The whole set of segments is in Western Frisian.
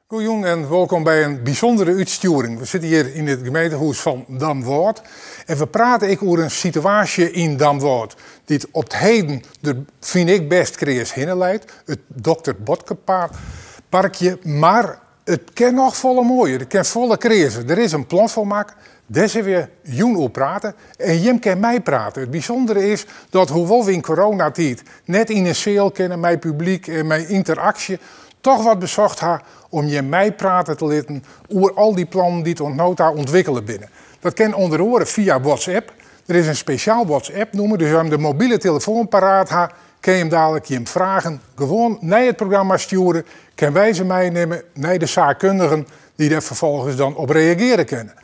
Goejûn en wolkom by in bysûndere útstjoering. We sitte hjir yn it gemeentehûs fan Damwâld en we prate ek oer in situaasje yn Damwâld dy't op 't heden der, fyn ik, bêst kreas hinne leit, it Dokter Botkeparkje. Mar it kin noch folle moaier, it kin folle kreazer. Der is in plan foar makke, dêr sille we jûn oer prate en jim kinne meiprate. It bysûndere is dat hoewol we yn coronatiid net yn in seal kinne mei publyk en mei ynteraksje, toch wat besocht ha om jim meiprate te litten oer al dy plannen dy't oant no ta ûntwikkele binne. Dat kin ûnder oare fia WhatsApp. Der is in spesjaal WhatsApp-nûmer, dus as jim de mobile telefoan paraat ha, kinne jim dalik jim fragen gewoan nei it programma stjoere, kinne wy se meinimme nei de saakkundigen dy't dêr ferfolgens dan op reagearje kinne.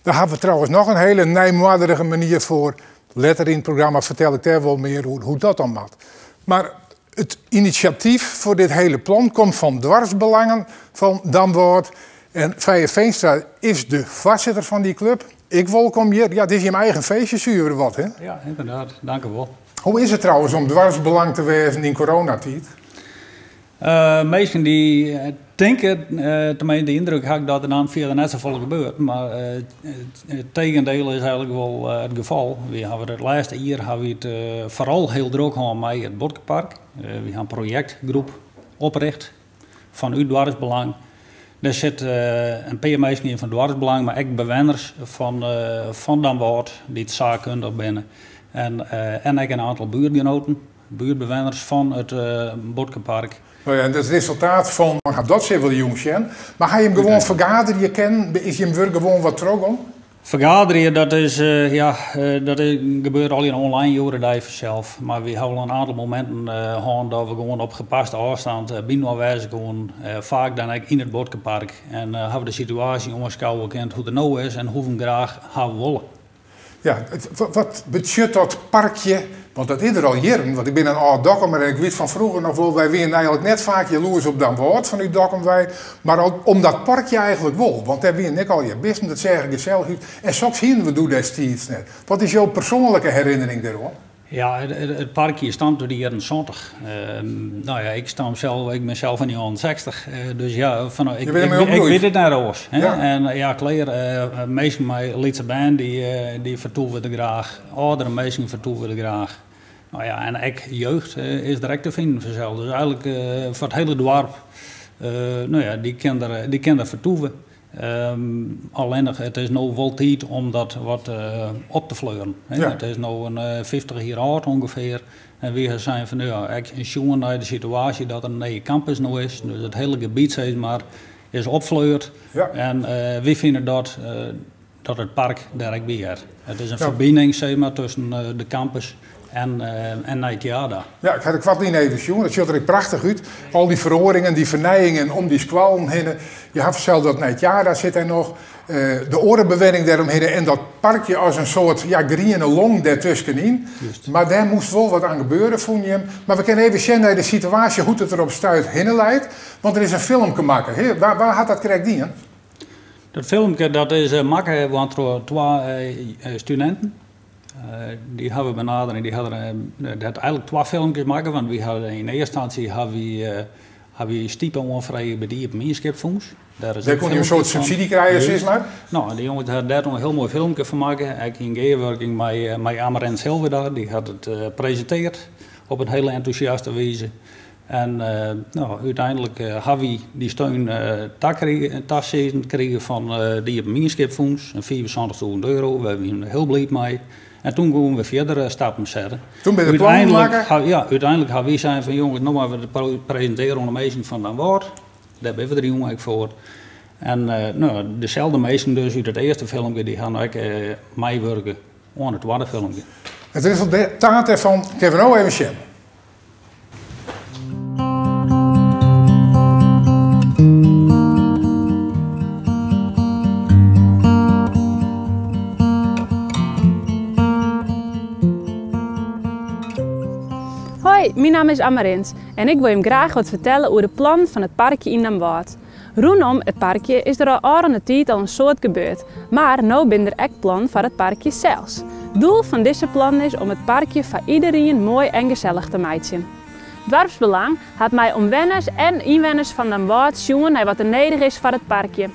Dêr hawwe we trouwens noch in hiele nijmoadrige manier foar. Letter yn it programma fertel ik dêr wol mear oer hoe't dat dan moat. Mar it inisjatyf foar dit hiele plan komt fan Doarpsbelangen fan Damwâld. En Feie Veenstra is de foarsitter fan dy klup. Ek wolkom hjir. Ja, it is jim eigen feestje suver wat, hè? Ja, ynderdaad. Dank u wol. Hoe is it trouwens om doarpsbelang te wêzen yn coronatiid? Minsken dy't tinke, teminsten de yndruk ha ik dat der dan fierder net safolle gebeurt, mar it tegendeel is eigenlik wol it gefal. Wy hawwe it lêste jier hawwe wy it foaral hiel drok hân mei it Botkepark. Wy ha in projektgroep opricht fanút Doarpsbelang. Dêr sit in pear minsken yn fan Doarpsbelang, mar ek bewenners fan fan Damwâld dy't saakkundich binne en en ek in oantal buertgenoaten. Buertbewenners fan it Botkepark. No ja, en it resultaat fan dat sille we jûn sjen. Mar ha jim gewoan fergaderje kinnen? Is jim wurk gewoan wat trochgong? Fergaderje, dat is, ja, dat gebeurt allegear online hjoed-de-dei fansels. Mar wy hawwe wol in oantal mominten hân dat we gewoan op gepaste ôfstân byinoar wêze koenen. Faak dan ek yn it Botkepark. En hawwe we de situaasje oanskouwe kind hoe't it no is en hoe't we 'm graach hawwe wolle. Ja, wat betsjut dat parkje? Want dat is der al jierren, want ik bin in âld Dokkumer en ik wit fan froeger noch wol, wy wienen eigenlik net faak jaloers op Damwâld fanút Dokkum wei, mar om dat parkje eigenlik wol, want dêr wienen ek allegear bisten, dat seach der gesellich út en soks hienen we doe destiids net. Wat is jo persoanlike herinnering dêroan? Ja, it parkje stamt út de jierren 70. No ja, ik stam sels, ik bin sels fan de jierren 60, dus ja, fan, ik, ik wit it net oars. Hè? En ja, klear, minsken mei lytse bern dy fertoeve der graach, âldere minsken fertoeve der graach. No ja, en ek jeugd is der ek te finen fansels. Dus eigenlik foar it hiele doarp, no ja, dy kin der, dy kin der fertoeve. Allinnich it is no wol tiid om dat wat op te fleuren. It is no in 50 jier âld ûngefear. En wy ha sein fan ja, ek sjoen nei de situaasje dat der in nije kampus no is, dus it hiele gebiet sis mar is opfleurd. En wy fine dat dat it park dêr ek by heart. It is in ferbining sis mar tusken de kampus en en Nij Tjaarda. Ja, ik ha it koartlyn even sjoen. It sjocht der ek prachtich út. Al dy feroaringen, dy fernijingen om dy skoallen hinne. Je ha fansels dat Nij Tjaarda sit dêr noch. De oare bewenning dêromhinne en dat parkje as in soart ja, griene long dêrtuskenyn. Mar dêr moast wol wat oan gebeure, fûn jim. Mar we kinne even sjen nei de situaasje, hoe't it der op 't stuit hinne leit. Want der is in filmke makke. Wa hat dat krekt dien? Dat filmke dat is makke troch twa studinten. Dy hawwe we benadere en dy hawwe der eigenlik twa filmkes makke, want wy hawwe yn earste ynstânsje hawwe wy hawwe wy stipe oanfrege by it Iepen Mienskipfûns. Dêr is Dêr koene je in soart subsydzje krije, sis mar? No, dy jonges hawwe dêr in hiel moai filmke fan makke, ek yn gearwurking mei mei Amarens Hilverda, dy hat it presintearre op in hiele entûsjaste wize. En no, úteinlik ha wy dy steun tasizzen krigen fan it Iepen Mienskipfûns, in 75.000 euro, wêr wiene we hiel bliid mei. En toen koene we fierder stappen sette. Toen binne der plannen makke? Ja, úteinlik ha wy sein fan jonges, no moatte we it presintearje oan de minsken fan Damwâld. Dêr binne we der jûn ek foar. En no, deselde minsken dus út it earste filmke, dy ha no ek meiwurke oan it twadde filmke. It resultaat dêrfan kinne we no even sjen. Hoi, myn namme is Amarins en ik wol jim graach wat fertelle oer de plannen fan it parkje yn Damwâld. Rûnom it parkje is der al ôfrûne tiid al in soad gebeurd, mar no binne der ek plannen foar it parkje sels. Doel fan dizze plannen is om it parkje foar iderien moai en gesellich te meitsjen. Doarpsbelang hat mei omwenners en ynwenners fan Damwâld sjoen nei wat der nedich is foar it parkje.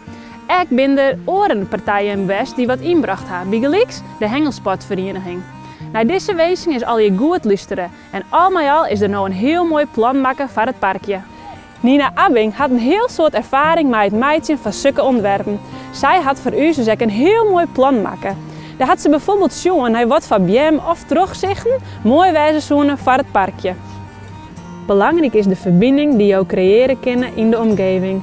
Ek binne der oare partijen west dy't wat ynbrocht ha, bygelyks de hengelsportferieniging. Nei dizze winsken is allegear goed lústere en al mei al is der no in hiel moai plan makke foar it parkje. Nina Abbing hat in hiel soad erfaring mei it meitsjen fan sukke ûntwerpen. Sy hat foar ús dus ek in hiel moai plan makke. Dêr hat se byfoarbyld sjoen nei wat foar beam of trochsichten moai wêze soene foar it parkje. Belangryk is de ferbining dy't jo kreëarje kinne yn de omgeving.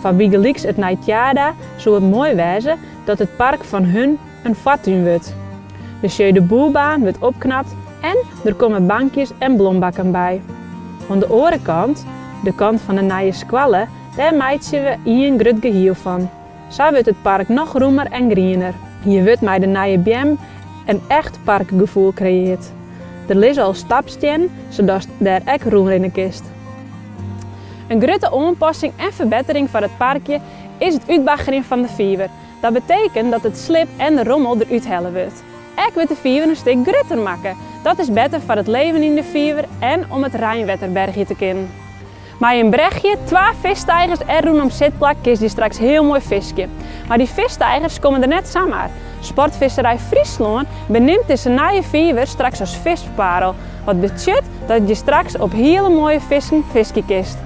Foar bygelyks it Nij Tjaarda soe it moai wêze dat it park fan hun in foartún wurdt. De Jeu de Boulebaan wurdt opknapt en der komme bankjes en blombakken by. Oan de oare kant, de kant fan de nije skoalle, dêr meitsje we ien grut gehiel fan. Sa wurdt it park noch rûmer en griener. Hjir wurdt mei de nije beam in echt parkgefoel kreëard. Der lizze al stapstiennen, sadatst dêr ek rûnrinne kinst. In grutte oanpassing en ferbettering foar it parkje is it útbaggerjen fan de fiver. Dat betekent dat it slib en de rommel der úthelle wurdt. Ek wurdt de fiver in stik grutter makke. Dat is better foar it leven yn de fiver en om it reinwetter bergje te kinnen. Mei in brechje, twa fisksteigers en rûnom sitplak kinst hjir straks hiel moai fiskje. Mar dy fisksteigers komme der net samar. Sportvisserij Fryslân benimt dizze nije fiver straks as fiskparel, wat betsjut dat je straks op hiele moaie fisken fiskje kinst.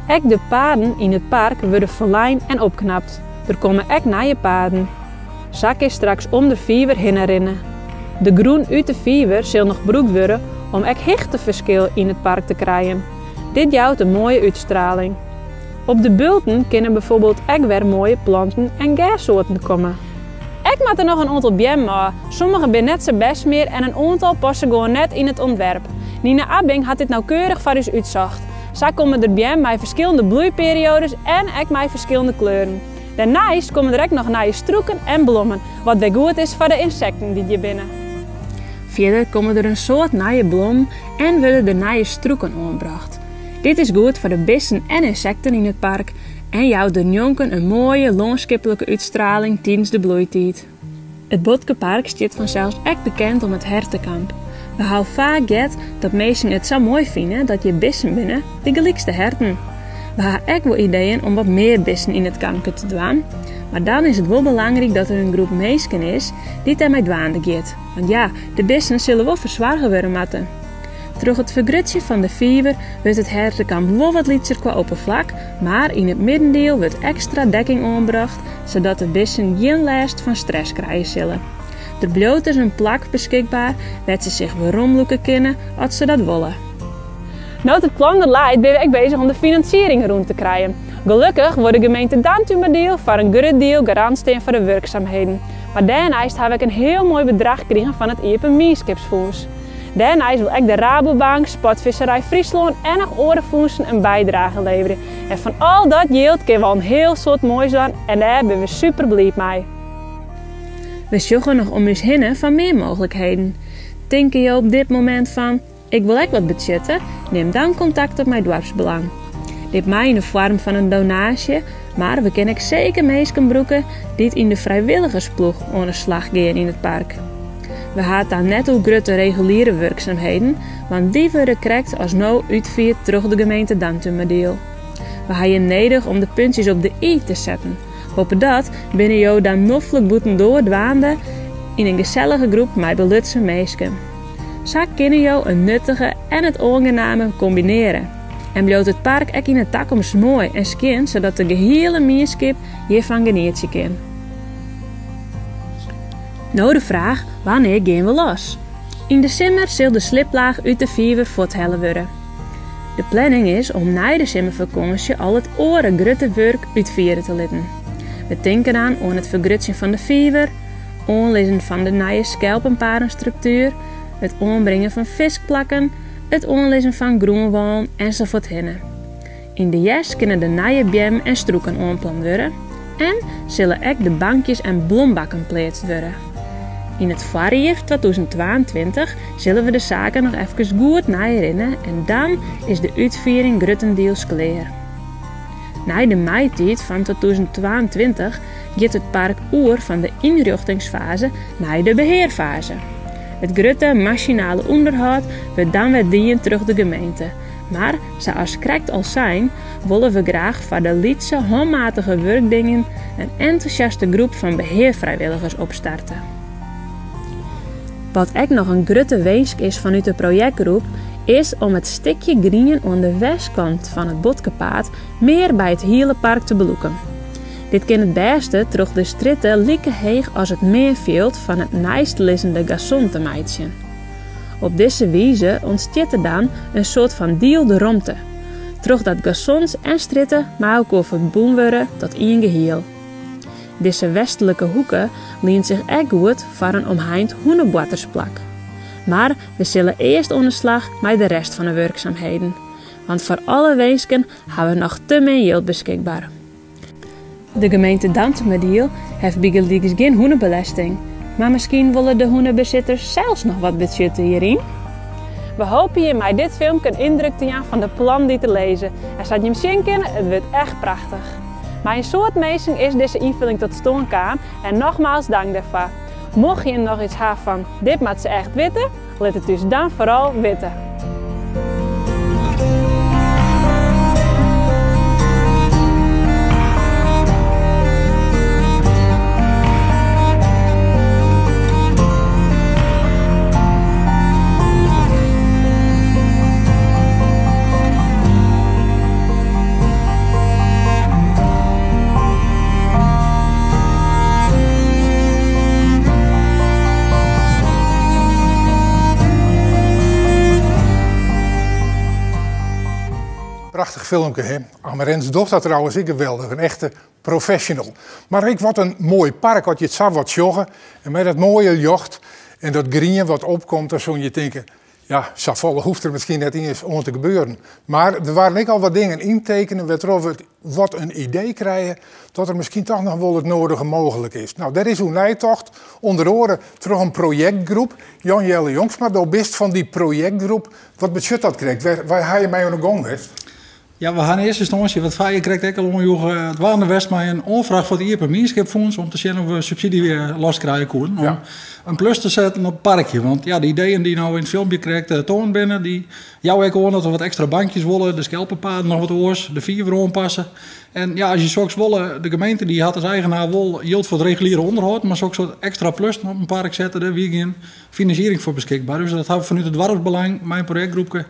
Ek de paden yn it park wurde ferlein en opknapt. Der komme ek nije paden. Sa kinst straks om de fiver hinne rinne. De grûn út de fiver sil noch brûkt wurde om ek hichteferskil yn it park te krijen. Dit jout in moaie útstraling. Op de bulten kinne byfoarbyld ek wer moaie planten en gerssoarten komme. Ek moat der noch in oantal beammen ôf, sommige binne net sa bêst mear en in oantal passe gewoan net yn it ûntwerp. Nina Abbing hat dit nauwkeurich foar ús útsocht. Sa komme der beammen mei ferskillende bloeiperioades en ek mei ferskillende kleuren. Dêrneist komme der ek noch nije strûken en blommen, wat wer goed is foar de ynsekten dy't hjir binne. Fierder komme der in soad nije blommen en wurde der nije strûken oanbrocht. Dit is goed foar de bisten en ynsekten yn it park en jout dernjonken in moaie lânskiplike útstraling tidens de bloeitiid. It Botkepark stiet fansels ek bekend om it hertekamp. We hawwe faak heard dat minsken it sa moai fine dat hjir bisten binne, bygelyks de herten. We ha ek wol ideeën om wat mear bisten yn it kampke te dwaan, mar dan is it wol belangryk dat der in groep minsken is dy't dêrmei dwaande giet. Want ja, de bisten sille wol fersoarge wurde moatte. Troch it fergrutsjen fan de fiver wurdt it hertekamp wol wat lytser kwa opperflak, mar yn it middendiel wurdt ekstra dekking oanbrocht, sadat de bisten gjin lêst fan stress krije sille. Der bliuwt dus in plak beskikber wêr't se sich weromlûke kinne as se dat wolle. No't it plan der leit, binne we ek bezich om de finansiering rûn te krijen. Gelokkich wol de gemeente Dantumadiel foar in grut diel garant stean foar de wurksumheden. Mar dêrneist hawwe we ek in hiel moai bedrach krigen fan it Iepen Mienskipsfûns. Dêrneist wol ek de Rabobank, Sportvisserij Fryslân en noch oare fûnsen in bydrage leverje. En fan al dat jild kinne we al in hiel soad moais dwaan en dêr binne we super bliid mei. We sjogge noch om ús hinne foar mear mooglikheden. Tinke jo op dit momint fan, ik wol ek wat betsjutte? Nim dan kontakt op mei Doarpsbelang. Dit mei yn de foarm fan in donaasje, mar we kinne ek seker minsken brûke dy't yn de frijwilligersploech oan 'e slach gean yn it park. We ha it dan net oer grutte reguliere wurksumheden, want dy wurde krekt as no útfierd troch de gemeente Dantumadiel. We ha jim nedich om de puntsjes op de i te setten. Boppedat binne jo dan noflik bûtendoar dwaande yn in gesellige groep mei belutsen minsken. Sa kinne jo it nuttige en it oangename kombinearje en bliuwt it park ek yn 'e takomst moai en skjin sadat de gehiele mienskip hjirfan genietsje kin. No de fraach, wannear gean we los? Yn de simmer sil de sliplaach út de fiver fuorthelle wurde. De planning is om nei de simmerfakânsje al it oare grutte wurk útfiere te litten. We tinke dan oan it fergrutsjen fan de fiver, oanlizzen fan de nije skelpenpadenstruktuer, it oanbringen fan fiskplakken, it oanlizzen fan grûnwâlen ensafuorthinne. Yn de hjerst kinne de nije beammen en strûken oanplant wurde en sille ek de bankjes en blombakken pleatst wurde. Yn it foarjier 2022 sille we de saken noch efkes goed neirinne en dan is de útfiering gruttendiels klear. Nei de maitiid fan 2022 giet it park oer fan de ynrjochtingsfaze nei de behearfaze. It grutte masinale ûnderhâld wurdt dan wer dien troch de gemeente. Mar, sa as krekt al sein, wolle we graach foar de lytse hânmatige wurkdingen in entûsjaste groep fan behearfrijwilligers opstarte. Wat ek noch in grutte winsk is fanút de projektgroep, is om it stikje grien oan de westkant fan it Botkepaad mear by it hiele park te belûken. Dit kin it bêste troch de strjitte like heech as it meanfjild fan it neistlizzende gazon te meitsjen. Op dizze wize ûntstiet der dan in soart fan dielde romte, trochdat gazons en strjitte mei elkoar ferbûn wurde tot ien gehiel. Dizze westlike hoeke lient sich ek goed foar in omheind hûneboartersplak. Mar we sille earst oan 'e slach mei de rest fan 'e wurksamheden, want foar alle winsken ha we noch te min jild beskikber. De gemeente Dantumadiel heft bygelyks gjin hûnebelesting, mar miskien wolle de hûnebesitters sels noch wat betsjutte hjiryn? We hoopje jim mei dit filmke in yndruk te jaan fan de plannen dy't der lizze en sa't jim sjen kinne, it wurdt echt prachtich. Mei in soad minsken is dizze ynfulling tot stân kaam en nogmaals dank dêrfoar. Mocht jim noch iets ha fan dit moat se echt witte, lit it ús dan foaral witte. Prachtich filmke, hè? Amarens docht dat trouwens ek geweldich, in echte professional. Mar ek wat in moai park as je it sa wat sjogge en mei dat moaie ljocht en dat grien wat opkomt, dan soene je tinke, ja, safolle hoecht der miskien net iens oan te gebeuren. Mar der waarden ek al wat dingen yntekene wêrtroch we wat in idee krije dat der miskien toch noch wol it nodige mooglik is. No, dêr is oer neitocht, ûnder oare troch in projektgroep. Jan Jelle Jongsma, do bist fan dy projektgroep. Wat betsjut dat krekt? Wêr, wêr ha je mei oan de gong west? Ja, we ha yn earste ynstânsje, wat Feie krekt ek al oanjoech, dwaande west mei in oanfraach foar it Iepen Mienskipfûns om te sjen of we subsydzje los krije koenen om in plus te setten op it parkje. Want ja, de ideeën dy't no yn it filmpje krekt toand binne, dy jouwe ek oan dat we wat ekstra bankjes wolle, de skelpepaden noch wat oars, de fiver oanpasse. En ja, as je soks wolle, de gemeente dy hat as eigenaar wol jild foar it reguliere ûnderhâld, mar soksoart ekstra plussen op in park sette, dêr wie gjin finansiering foar beskikber. Dus dat ha we fanút it doarpsbelang mei in projektgroepke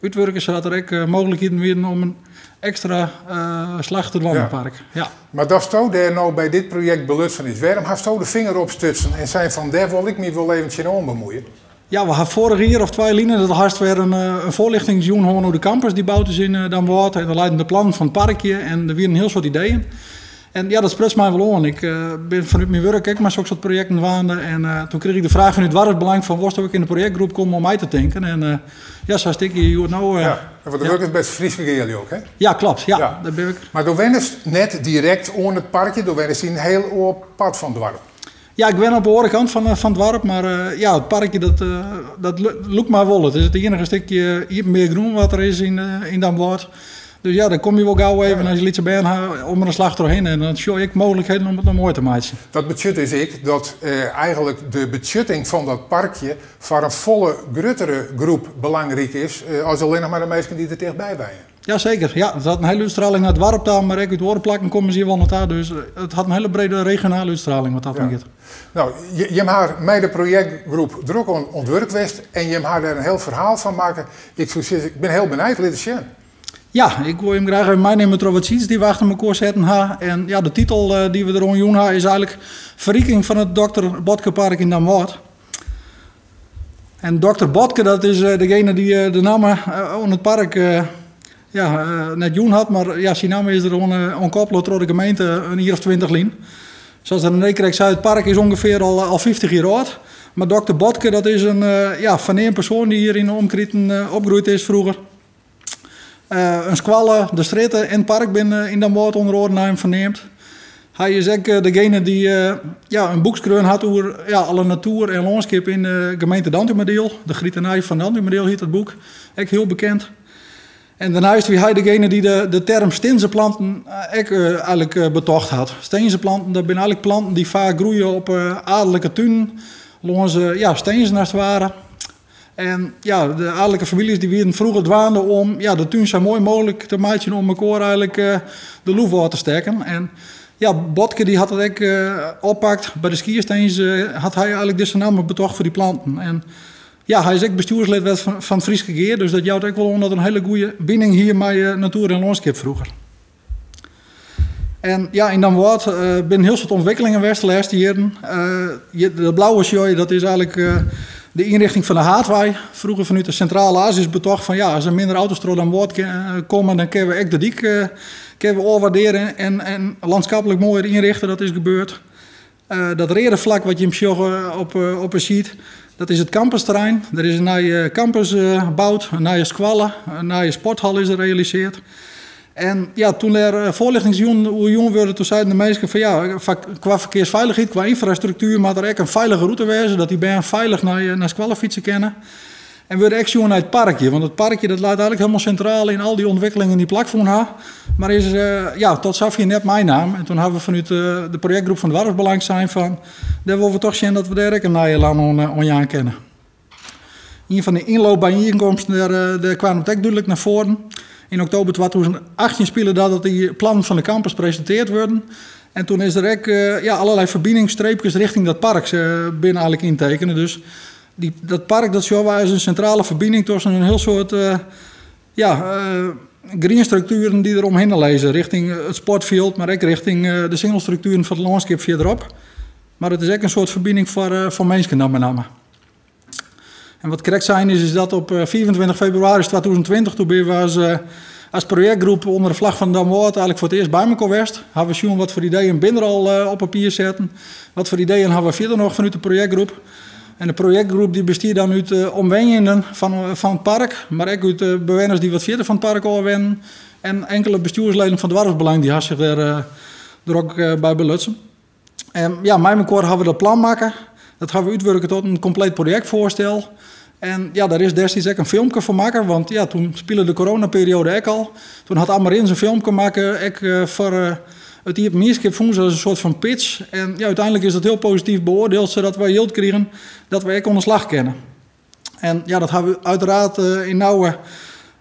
útwurke sadat der ek mooglikheden wienen om in ekstra slach te dwaan op it park. Ja. Mar datsto dêr no by dit projekt belutsen is, wêrom hasto de finger opstutsen en sein fan dêr wol ik my wol even tsjinoan bemoeie? Ja, we ha foarich jier of twa jier lyn dat hast wer in foarljochtingsjûn hân oer de kampus dy't boud is yn Damwâld. En der leinen de plannen fan it parkje en der wienen in hiel soad ideeën. En ja, dat spruts my wol oan. Ik bin fanút myn wurk ek mei soksoart projekten dwaande. En toen krige ik de fraach fanút Doarpsbelang fan wolsto ek yn de projektgroep komme om mei te tinken. En ja, sa stean ik hjir hjoed no. Ja, want do wurkest by it Fryske Gea leau ik, hè? Ja, klopt. Ja, dêr bin ik. Mar do wennest net direkt oan it parkje, do wennest yn in hiel oar part fan it doarp. Ja, ik wen op de oare kant fan it doarp, mar ja, it parkje dat, dat lûkt my wol. It is it iennige stikje iepenbier grûn wat der is yn Damwâld. Dus ja, dan komme je wol gau even as je lytse bern ha om der in slach trochhinne en dan sjoch ik mooglikheden om it noch moai te meitsjen. Dat betsjut dus ek dat eigenlik de betsjutting fan dat parkje foar in folle gruttere groep belangryk is as allinnich mar de minsken dy't der tichtby wenje. Ja, seker. Ja, it hat in hiele útstraling nei it doarp ta, mar ek út oare plakken komme se hjir wol nei ta. Dus it hat in hiele brede regionale útstraling wat dat oangiet. No, jim ha mei de projektgroep drok oan it wurk west en jim ha dêr in hiel ferhaal fan makke. Ik soe sizze, ik bin hiel benijd, lit it sjen. Ja, ik wol jim graach even meinimme troch wat sheets dy't we achter mekoar setten ha. En ja, de titel dy't we deroan jûn ha is eigenlik Ferriking fan it Dokter Botkepark yn Damwâld. En dokter Botke, dat is degene dy't de namme oan it park ja, net jûn hat, mar ja, syn namme is der oan koppele troch de gemeente in jier of 20 lyn. Sa't René krekt sei, it park is ûngefear al 50 jier âld. Mar dokter Botke, dat is in ja, ferneamd persoan dy't hjir yn de omkriten opgroeid is froeger. In skoalle, de strjitte en it park binne yn Damwâld ûnder oaren nei him ferneamd. Hy is ek degene dy't ja, in boek skreaun hat oer ja, alle natoer en lânskip yn de gemeente Dantumadiel. De Gritenij fan Dantumadiel hiet dat boek, ek hiel bekend. En dêrneist wie hy degene dy't de, de term stinzeplanten ek eigenlik betocht hat. Stinzeplanten, dat binne eigenlik planten dy't faak groeie op adelike tunen, lâns ja, stinzen as it ware. En ja, de aadlike famyljes dy wienen froeger dwaande om ja, de tún sa moai mooglik te meitsjen om mekoar eigenlik de loef ôf te stekken. En ja, Botke dy hat dat ek oppakt. By de Skierstins hat hy eigenlik dizze namme betocht foar dy planten. En ja, hy is ek bestjoerslid west fan it Fryske Gea, dus dat jout ek wol oan dat er in hiele goede bining hie mei natoer en lânskip froeger. En ja, yn Damwâld binne hiel soad ûntwikkelingen west de lêste jierren. De blauwe sjoch, dat is eigenlik de ynrichting fan de Haadwei. Froeger fanút de Sintrale As is betocht fan ja, as der minder auto's troch Damwâld komme, dan kinne we ek de dyk kinne we ôfwaardearje en lanskaplik moaier ynrichte. Dat is gebeurd. Dat reade flak wat jim sjogge op 'e sheet, dat is it campusterrein. Der is in nije campus boud, in nije skoalle, in nije sporthal is der realisearre. En ja, toen der foarljochtingsjûnen oer jûn wurde, toen seiden de minsken fan ja, kwa ferkearsfeilichheid, kwa ynfrastruktuer moat der ek in feilige rûte wêze, dat dy bern feilich nei skoalle fytse kinne. En wurde ek sjoen nei it parkje, want it parkje dat leit eigenlik hielendal sintraal yn al dy ûntwikkelingen dy't plakfûn ha, mar is ja, tot safier net meinaam. En toen hawwe we fanút de projektgroep fan Doarpsbelang sein fan, dêr wolle we toch sjen dat we dêr ek in nije elan oan jaan kinne. Ien fan de ynloopbyienkomsten dêr, dêr kwaam it ek dúdlik nei foaren. Yn oktober 2018 spile dat dat dy plannen fan de campus presintearre wurden. En toen is der ek ja, allerlei ferbiningsstreepkes richting dat park binne eigenlik yntekene. Dus dat park dat sjogge wy as in sintrale ferbining tusken in hiel soad ja, grienstruktueren dy't der omhinne lizze. Richting it sportfjild, mar ek richting de singelstruktueren fan it lânskip fierderop. Mar it is ek in soad ferbining foar minsken dan mei namme. En wat krekt sein is, is dat op 25 febrewaris 2020, toen binne we as projektgroep ûnder de flach fan Damwâld eigenlik foar it earst by mekoar west. Hawwe we sjoen wat foar ideeën binne der al op papier setten. Wat foar ideeën hawwe we fierder noch fanút de projektgroep. En de projektgroep dy bestiet dan út omwenjenden fan it park, mar ek út bewenners dy't wat fierder fan it park ôf wennen. En inkele bestjoersleden fan Doarpsbelang dy ha sich dêr der ek by belutsen. En ja, mei mekoar hawwe we dat plan makke. Dat hawwe we útwurke tot in kompleet projektfoarstel. En ja, dêr is destiids ek in filmke foar makke, want ja, toen spile de coronaperioade ek al. Toen hat Amarins in filmke makke, ek foar it Iepen Mienskipfûns as in soart fan pitch. En ja, úteinlik is dat hiel posityf beoardield, sadat wy jild krigen dat wy ek oan de slach kinne. En ja, dat hawwe we uiteraard yn nauwe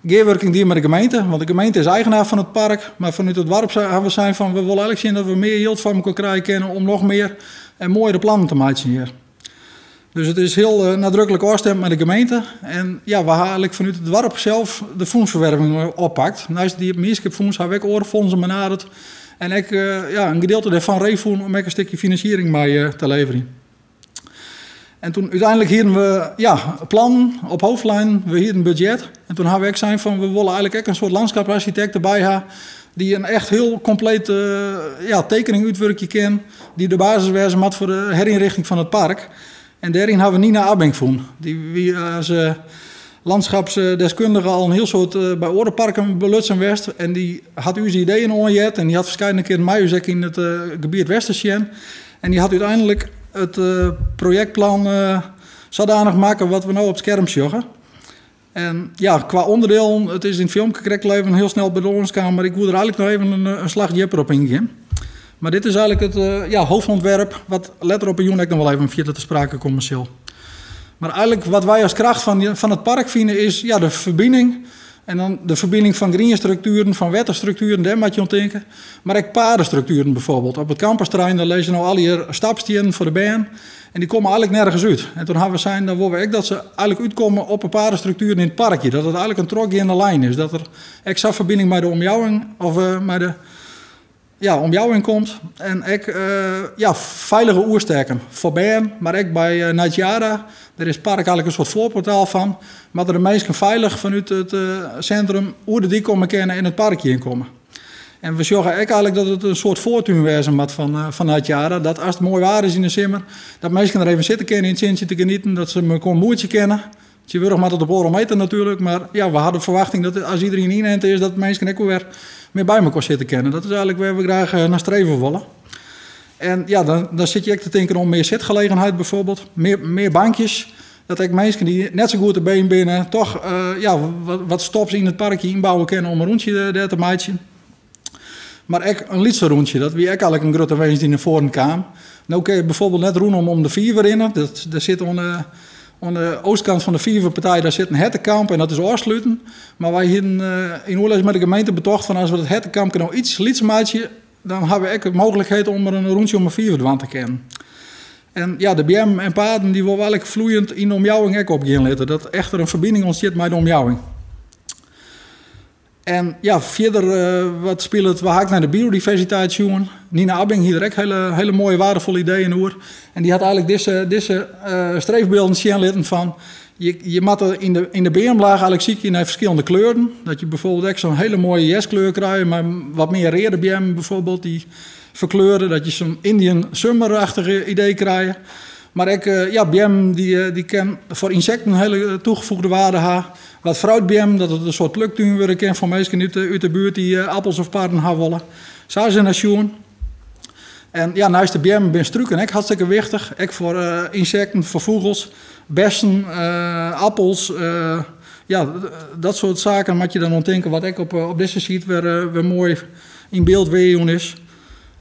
gearwurking dien mei de gemeente, want de gemeente is eigenaar fan it park. Mar fanút it doarp hawwe we sein fan we wolle eigenlik sjen dat we mear jild foar mekoar krije kinne om noch mear en moaiere plannen te meitsjen hjir. Dus it is hiel nadruklik ôfstimd mei de gemeente. En ja, we hawwe eigenlik fanút it doarp sels de fûnsferwerving oppakt. Neist it Iepen Mienskipfûns hawwe we ek oare fûnsen benaderd en ek ja, in gedielte dêrfan ree fûn om ek in stikje finansiering mei te leverjen. En toen úteinlik hienen we ja, plannen op hoofdlijnen, we hienen budget. En toen hawwe we ek sein fan we wolle eigenlik ek in soart landschapsarchitekt derby ha dy't in echt hiel kompleet ja, tekening útwurkje kin, dy't de basis wêze moat foar de herynrichting fan it park. En dêryn hawwe we Nina Abbing fûn. Dy wie as landschapsdeskundige al in hiel soad by oare parken belutsen west. En dy hat ús ideeën oanheard en dy hat ferskeidenene kearen mei ús ek yn it gebiet west te sjen. En dy hat úteinlik it projektplan sadanich makke wat we no op it skerm sjogge. En ja, kwa ûnderdielen, it is yn it filmke krekt al even hiel snel by de lâns kaam, mar ik woe der eigenlik noch even in slach djipper op yngean. Mar dit is eigenlik it ja, hoofdontwerp, wat letter op 'e jûn ek noch wol even fierder te sprake komme sil. Mar eigenlik wat wy as kracht fan it park fine is ja, de ferbining. En dan de ferbining fan grienstruktueren, fan wetterstruktueren, dêr moat je oan tinke. Mar ek padestruktueren bijvoorbeeld. Op it campusterrein dêr lizze no allegear stapstiennen foar de bern. En dy komme eigenlik nergens út. En toen hawwe we sein, dan wolle we ek dat se eigenlik útkomme op 'e padestruktueren yn it parkje. Dat it eigenlik in trochgeande lijn is. Dat der ek sa'n ferbining mei de omjouwing of mei de ja, omjouwing komt. En ek ja, feilige oerstekken foar bern, mar ek by Nijtjara. Dêr is it park eigenlik in soart foarportaal fan. Moatte de minsken feilich fanút it sintrum oer de dyk komme kinne en it parkje ynkomme. En we sjogge ek eigenlik dat it in soart foartún wêze moat fan Nijtjara. Dat as it moai waar is yn de simmer, dat minsken der even sitte kinne yn it sintsje te genieten, dat se mekoar moetsje kinne. Tsjintwurdich moat it op oardel meter natuerlik, mar ja, we hawwe de ferwachting dat as iderien yninte is, dat minsken ek wer mear by mekoar sitte kinne. Dat is eigenlik wêr't we graach nei streve wolle. En ja, dan sit je ek te tinken om mear sitgelegenheid bijvoorbeeld, mear bankjes. Dat ek minsken dy't net sa goed te been binne, toch ja, wat stops yn it parkje ynbouwe kinne om in rûntsje dêr te meitsjen. Mar ek in lytser rûntsje, dat wie ek eigenlik in grutte winsk dy't nei foaren kaam. No kinne je bijvoorbeeld net rûnom om de fiver rinne, dat, der sit oan Oan de oostkant fan de fiverpartij daar sit in hertekamp en dat is ôfsluten. Mar wy hienen yn oerlis mei de gemeente betocht fan as we dat hertekampke no iets lytser meitsje, dan ha we ek de mooglikheid om der in rûntsje om 'e fiver dwaan te kinnen. En ja, de beammen en paden dy wolle we eigentlik floeiend yn de omjouwing ek opgean litte. Dat echt der in ferbining ûntstiet mei de omjouwing. En ja, fierder wat spilet, we ha ek nei de biodiversiteit sjoen. Nina Abbing hie der ek hele, hele moaie waardefolle ideeën oer. En dy hat eigentlik dizze, dizze streefbylden sjen litten fan je, je moatte yn de, yn de beamlaach eigentlik sykje nei ferskillende kleuren. Dat je bijvoorbeeld ek zo'n hele moaie hjerstkleur krije mei wat mear reade beammen bijvoorbeeld, dy ferkleure. Dat je zo'n Indian summer-achtige idee krije. Mar ek ja, beammen dy, dy kin foar ynsekten in hele toegevoegde waarde ha. Wat fruitbeammen, dat it in soart pluktún wurde kin foar minsken út de, út de buert dy't appels of parren ha wolle. Sa is der nei sjoen. En ja, neist de beammen binne struken ek hartstikke wichtich. Ek foar ynsekten, foar fûgels, bessen, appels. Ja, dat soart saken moat je dan oan tinke, wat ek op, op dizze site wer, wer moai yn byld weerjûn is.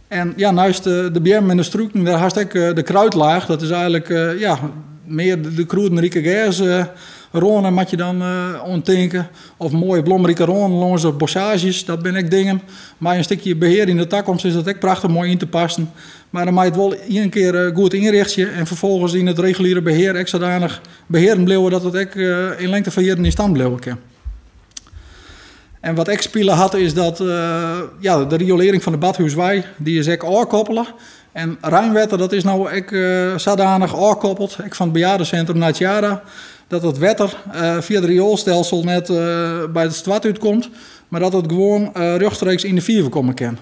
En ja, neist de beammen en de struken, dêr hast ek de kruidlaach. Dat is eigentlik ja, mear de krûdenrike gersrâne moat je dan oan tinke. Of moaie blomrike rânen lâns de bossaazjes, dat binne ek dingen. Mei in stikje behear yn de takomst is dat ek prachtich moai yn te passen. Mar dan moat je it wol ien kear goed ynrichtsje en ferfolgens yn it reguliere behear ek sadanich behearen bliuwe dat it ek yn lengte fan jierren yn stand bliuwe kin. En wat ek spile hat is dat ja, de riolearring fan de Badhúswei dy is ek ôfkoppele. En reinwetter dat is no ek sadanich ôfkoppeld, ek fan it bejaardesintrum nei Tjara, dat it wetter fia it rioelstelsel net by it stoart útkomt, mar dat it gewoan rjochtstreeks yn de fiver komme kin.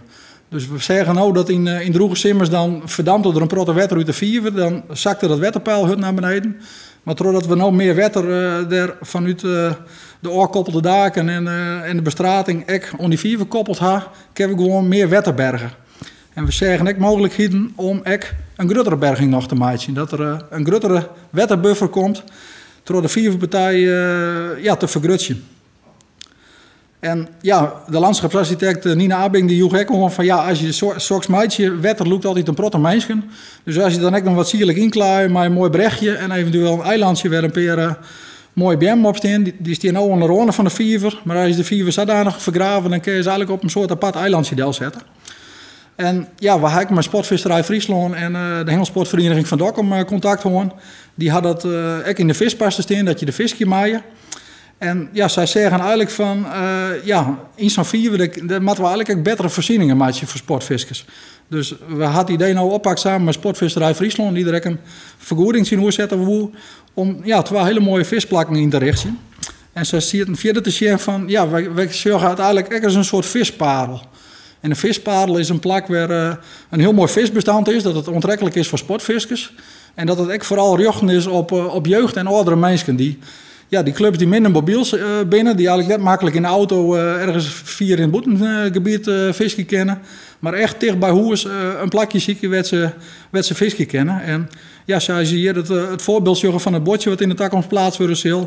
Dus we seagen no dat yn, yn drûge simmers dan ferdampte der in protte wetter út de fiver, dan sakte dat wetterpeil hurd nei beneden. Mar trochdat we no mear wetter der fanút de ôfkoppelde daken en, en de bestrating ek oan dy fiver koppeld ha, kinne we gewoan mear wetter berge. En we seagen ek mooglikheden om ek in gruttere berging noch te meitsjen. Dat der in gruttere wetterbuffer komt troch de fiverpartij ja, te fergrutsjen. En ja, de landschapsarchitect Nina Abbing dy joech ek oan fan ja, as je soks meitsje, wetter lûkt altyd in protte minsken. Dus as je dan ek noch wat sierlik ynklaaie mei in moai brechje en eventueel in eilantsje wêr in pear moaie beammen op stean, dy stean no oan de râne fan de fiver, mar as je de fiver sadanich fergrave, dan kinne je se eigentlik op in soart apart eilantsje delsette. En ja, we ha ek mei Sportvisserij Fryslân en de Hengelsportferieniging fan Dokkum kontakt hân. Dy ha dat ek yn de fispas te stean, dat je de fiskje meie. En ja, sy seagen eigentlik fan, ja, yn sa'n fiver, dêr moatte we eigentlik ek bettere foarsieningen meitsje foar sportfiskers. Dus we ha it idee no oppakt samen mei Sportvisserij Fryslân, dy't der ek in fergoeding tsjinoer sette woe, om ja, twa hiele moaie fisplakken yn te richtsjen. En sy sieten fierder te sjen fan, ja, wy sjogge it eigentlik ek as in soart fisparel. En in fisparel is in plak wêr in hiel moai fisbestand is, dat it oantreklik is foar sportfiskers. En dat it ek foaral rjochten is op, op jeugd en âldere minsken dy, ja, dy klups dy minder mobyl binne, dy eigentlik net maklik yn de auto ergens fier yn it bûtengebiet fiskje kinne, mar echt ticht by hûs in plakje sykje wêr't se, wêr't se fiskje kinne. En ja, sa as je hjir it, it foarbyld sjogge fan it buordsje wat yn de takomst pleatst wurde sil,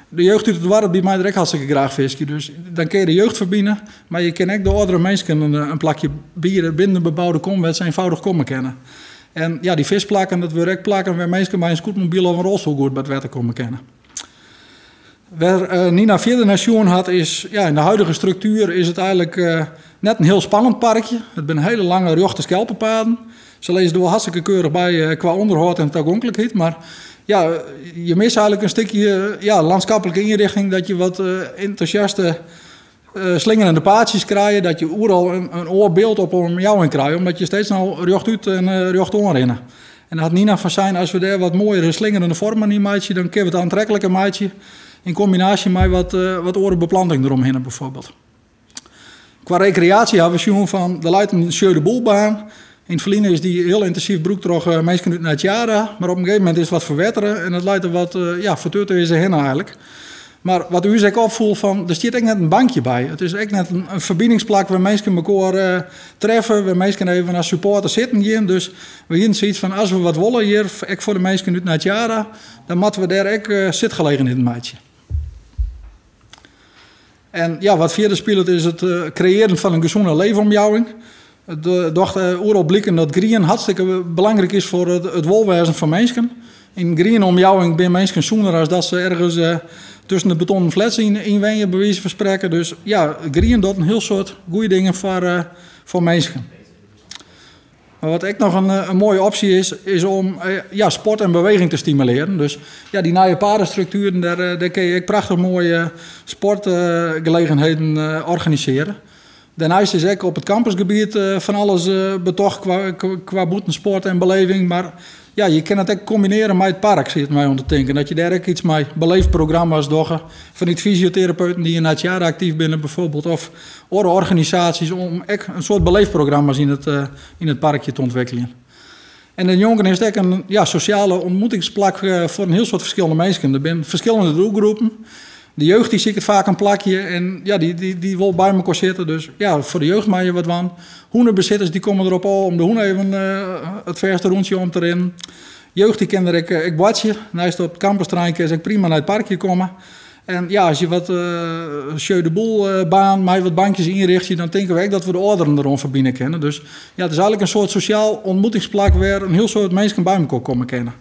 de jeugd út it doarp dy mei der ek hartstikke graach fiskje. Dus dan kinne je de jeugd ferbine, mar je kinne ek de âldere minsken in, in plakje biede binnen de beboude kom wêr't se eenvoudig komme kinne. En ja, dy fisplakken, dat wurde ek plakken wêr minsken mei in scootmobyl of in rolstoel goed by it wetter komme kinne. Wêr Nina fierder nei sjoen hat is, ja, yn de huidige struktuer is it eigentlik net in hiel spannend parkje. It binne hiele lange rjochte skelpepaden. Se lizze der wol hartstikke keurich by kwa ûnderhâld en tagonklikheid, mar ja, je misse eigentlik in stikje ja, lanskaplike ynrichting dat je wat entûsjaste slingerende paadsjes krije, dat je oeral in oar byld op 'e omjouwing krije, omdat je steeds no rjochtút en rjochtoan rinne. En dan hat Nina fan sein, as we dêr wat moaiere slingerende foarmen yn meitsje, dan kinne we it oantrekliker meitsje, yn kombinaasje mei wat, wat oare beplanting deromhinne bijvoorbeeld. Kwa rekreaasje hawwe we sjoen fan, der leit in jeu de boulebaan. Yn it ferline is dy hiel yntinsyf brûkt troch minsken út Nijtsjara, mar op in gegeven momint is it wat ferwettere en it leit der wat ja, fertutearze hinne eigentlik. Mar wat ús ek opfoel fan, der stiet ek net in bankje by. It is ek net in ferbiningsplak wêr minsken mekoar treffe, wêr minsken even as supporter sitten gean. Dus we hienen soiets fan, as we wat wolle hjir, ek foar de minsken út Nijtsjara, dan moatte we dêr ek sitgelegenheden meitsje. En ja, wat fierder spilet is it kreëaren fan in gesûne leefomjouwing. It docht oeral bliken dat grien hartstikke belangryk is foar it wolwêzen fan minsken. Yn in griene omjouwing binne minsken sûner as dat se ergens tusken de betonnen flats yn wenje, by wize fan sprekken. Dus ja, grien docht in hiel soad goede dingen foar minsken. Mar wat ek noch in moaie opsje is, is om ja, sport en beweging te stimulearjen. Dus ja, dy nije padestruktueren, dêr kinne je ek prachtich moaie sportgelegenheden organisearje. Dêrneist is ek op it kampusgebiet fan alles betocht kwa bûtensport en beleving. Mar ja, je kinne it ek kombinearje mei it park, siet my oan te tinken. Dat je dêr ek iets mei beleefprogramma's dogge. Fanút fysioterapeuten dy't yn Atjara aktyf binne bijvoorbeeld. Of oare organisaasjes om ek in soart beleefprogramma's yn it parkje te ûntwikkeljen. En dêrnjonken is it ek in ja, sosjale ontmoetingsplak foar in hiel soad ferskillende minsken. Der binne ferskillende doelgroepen. De jeugd dy siket faak in plakje en ja, dy wol by mekoar sitte. Dus ja, foar de jeugd meie je wat dwaan. Hûnebesitters dy komme derop ôf om de hûn even it fêste rûntsje om te rinnen. Jeugd dy kin der ek boartsje. Neist op it kampusterrein kinne se ek prima nei it parkje komme. En ja, as je wat jeu de boule baan mei wat bankjes ynrichtsje, dan tinke we ek dat we de âlderen deroan ferbine kinne. Dus ja, it is eigenlik in soart sosjaal ontmoetingsplak wêr in hiel soad minsken by mekoar komme kinne.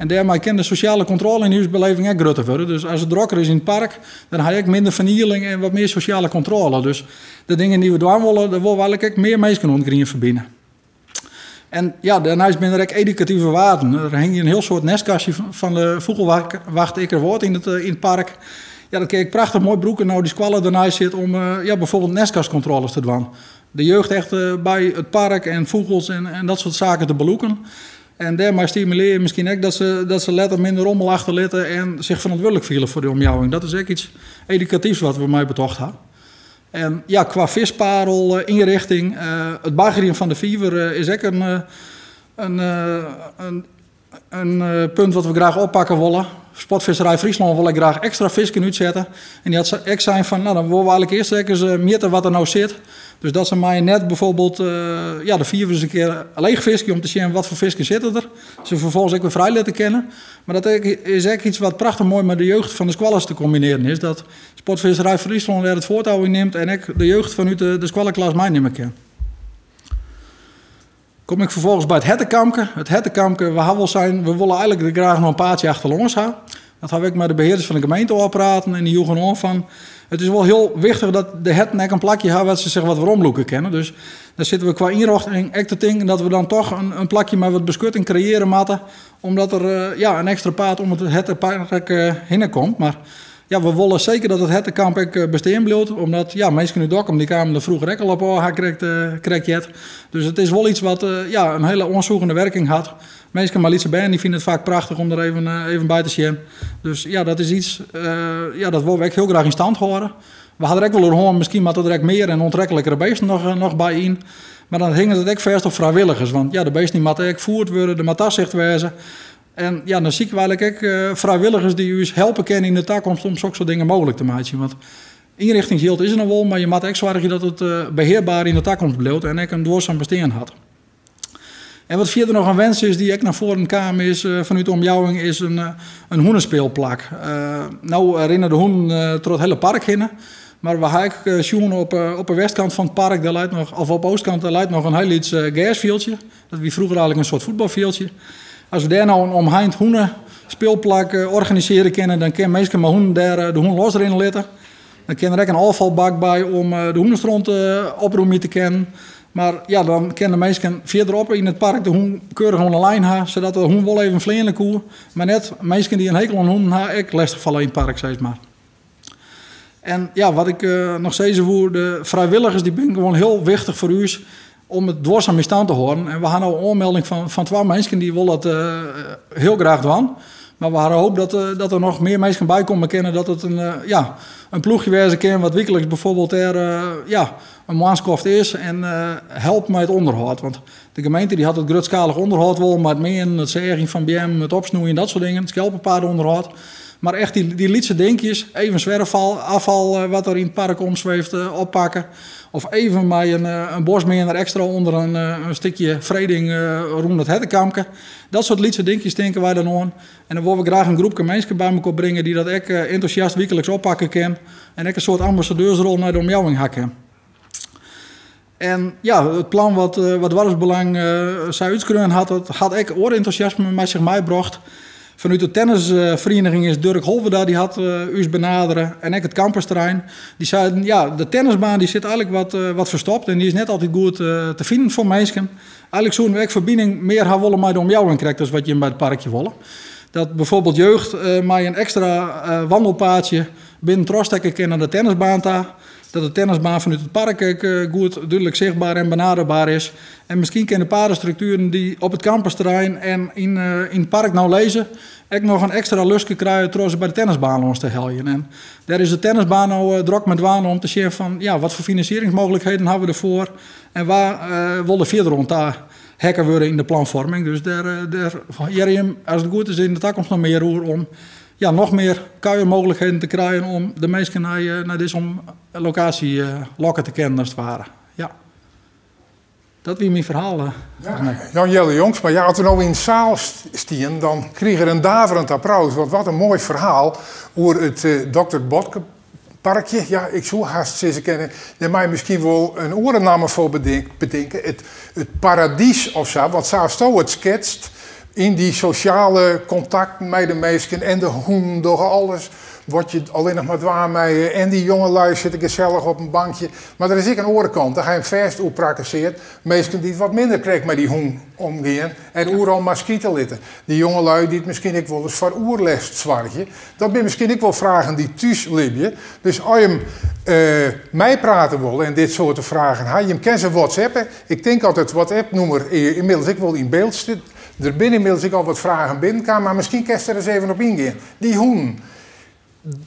En dêrmei kin de sosjale kontrôle yn ús beleving ek grutter wurde. Dus as it drokker is yn it park, dan ha je ek minder fernieling en wat mear sosjale kontrôle. Dus de dingen dy't we dwaan wolle, dêr wolle we eigenlik ek mear minsken oan it grien ferbine. En ja, dêrneist binne der ek edukative waarden. Der hingje in hiel soad nestkastjes fan de fûgelwacht Ikkerwâld yn it park. Ja, dat kin je ek prachtich moai brûke no dy skoalle derneist sit om ja, bijvoorbeeld nestkastkontrôles te dwaan. De jeugd echt by it park en fûgels en dat soart saken te belûken. En dêrmei stimulearje je miskien ek dat se letter minder rommel achterlitte en sich ferantwurdlik fiele foar de omjouwing. Dat is ek iets edukatyfs wat we mei betocht ha. En ja, kwa visparel-ynrichting, it baggerjen fan de fiver is ek in punt wat we graach oppakke wolle. Sportvisserij Fryslân wol ek graach ekstra fisken útsette. En dy hat ek sein fan, nou dan wolle we eigenlik earst ek ris mjitte wat der no sit. Dus dat se mei in net bijvoorbeeld ja, de fiver ris in kear leech fiskje om te sjen wat foar fisken sitte der. Se ferfolgens ek wer frij litte kinne. Mar dat is ek iets wat prachtich moai mei de jeugd fan de skoalles te kombinearjen is. Dat Sportvisserij Fryslân dêr it foartou yn nimt en ek de jeugd fanút de skoalleklas meinimme kin. Kom ik ferfolgens by it hertekampke. It hertekampke, we ha wol sein, we wolle eigenlik der graach noch in paadsje achterlâns ha. Dat ha we ek mei de behearders fan de gemeente ôfpraten en dy joegen oan fan, it is wol hiel wichtich dat de herten ek in plakje ha wêr't se sich wat weromlûke kinne. Dus dêr sitte we kwa ynrjochting ek te tinken dat we dan toch in plakje mei wat beskutting kreëare moatte, omdat der ja, in ekstra paad om it hertepark hinne komt. Mar ja, we wolle seker dat it hertekamp ek bestean bliuwt, omdat ja, minsken út Dokkum dy kamen der froeger ek al op ôf, ha ik krekt heard. Dus it is wol iets wat ja, in hiele oansûgende werking hat. Minsken mei lytse bern dy fine it faak prachtich om der even by te sjen. Dus ja, dat is iets, ja, dat wolle we ek hiel graach yn stand hâlde. We ha der ek wol oer hân, miskien moatte der ek mear en oantreklikere beesten noch by yn. Mar dan hinget it ek fêst op frijwilligers, want ja, de beesten dy moatte ek foerd wurde, der moat tasicht wêze. En ja, dan sykje we eigenlik ek frijwilligers dy't ús helpe kinne yn de takomst om soksoart dingen mooglik te meitsjen. Want ynrichtingsjild is der noch wol, mar je moatte ek soargje dat it behearber yn de takomst bliuwt en ek in duorsum bestean hat. En wat fierder noch in wens is, dy't ek nei foaren kaam is fanút de omjouwing, is in hûnespeelplak. No rinne de hûnen troch it hiele park hinne, mar we ha ek sjoen op 'e westkant fan it park, dêr leit noch, of op 'e oostkant, dêr leit noch in hiel lyts gersfjildsje. Dat wie froeger eigenlik in soart fuotbalfjildsje. As we dêr no in omheind hûnespeelplak organisearje kinne, dan kinne minsken mei hûnen dêr de hûn losrinne litte. Dan kin der ek in ôffalbak by om de hûnestront oprûmje te kinnen. Mar ja, dan kinne de minsken fierderop yn it park de hûn keurich oan de lijn ha, sadat de hûn wol even fleane koe, mar net minsken dy't in hekel oan hûnen ha ek lestich falle yn it park, sis mar. En ja, wat ik noch sizze woe, de frijwilligers dy binne gewoan hiel wichtich foar ús om it duorsum yn stand te hâlden. En we ha no in oanmelding fan twa minsken dy wolle dat hiel graach dwaan. Mar we ha de hoop dat der noch mear minsken by komme kinne, dat it ja, in ploechje wêze kin wat wykliks bijvoorbeeld dêr ja, in moarnskoft is en helpt mei it ûnderhâld. Want de gemeente dy hat it grutskalich ûnderhâld wol mei it meanen, it seagjen fan beammen, it opsnoeien, dat soart dingen, it skelpepaadûnderhâld. Mar echt dy lytse dinkjes, even swerfafal wat der yn it park omsweeft oppakke. Of even mei in bosmeaner ekstra ûnder in stikje freding rûn it hertekampke. Dat soart lytse dinkjes tinke wy dan oan. En dan wolle we graach in groepke minsken by mekoar bringe dy't dat ek entûsjast wykliks oppakke kin. En ek in soart ambassadeursrol nei de omjouwing ha kin. En ja, it plan wat Doarpsbelang sa útskreaun hat, dat hat ek oar entûsjasme mei sich meibrocht. Fanút de tennisferiening is Durk Holwerda, dy hat ús benadere en ek it campusterrein. Dy seiden, ja, de tennisbaan dy sit eigenlik wat, wat ferstopt en dy is net altyd goed te finen foar minsken. Eigenlik soene we ek ferbining mear ha wolle mei de omjouwing, krekt as wat jim by it parkje wolle. Dat bijvoorbeeld jeugd mei in ekstra wandelpaadsje binnen trochstekke kin nei de tennisbaan ta. Dat de tennisbaan fanút it park ek goed dúdlik sichtber en benaderber is. En miskien kinne de padestruktueren dy't op it campusterrein en yn it park no lizze, ek noch in ekstra luske krije troch se by de tennisbaan lâns te heljen. En dêr is de tennisbaan no drok mei dwaande om te sjen fan ja, wat foar finansieringsmooglikheden hawwe we derfoar en wa wol der fierder oan ta heakke wurde yn de planfoarming. Dus dêr dêr hearre jim, as it goed is, yn de takomst noch mear oer om ja, noch mear kuiermooglikheden te krijen om de minsken nei, nei dizze lokaasje lokke te kinnen as it ware. Ja. Dat wie myn ferhaal. Ja, Jan Jelle Jongsma, ja, as we no yn de saal stien, dan krige er in daverend applaus. Want wat in moai ferhaal oer it Dr. Botke parkje. Ja, ik soe hast sizze kinne, dêr mei miskien wol in oare namme foar betinke. It paradys of sa, want sa asto it sketst, yn dy sosjale kontakten mei de minsken en de hûnen dogge alles wat je allinnich mar dwaan meie en dy jongelui sitte gesellich op in bankje. Mar der is ek in oare kant, dêr ha jim fêst oer prakkeseard, minsken dy't wat minder krekt mei dy hûn omgean en oeral mar skite litte. Dy jongelui dy't miskien ek wolris foar oerlêst soargje. Dat binne miskien ek wol fragen dy't thús libje. Dus as jim meiprate wolle en dit soarte fragen ha, jim kinne se whatsappe. Ik tink dat it WhatsApp-nûmer ynmiddels ek wol yn byld stiet. Der binne ynmiddels ek al wat fragen binnenkaam, mar miskien kinst der ris even op yngean. Dy hûnen,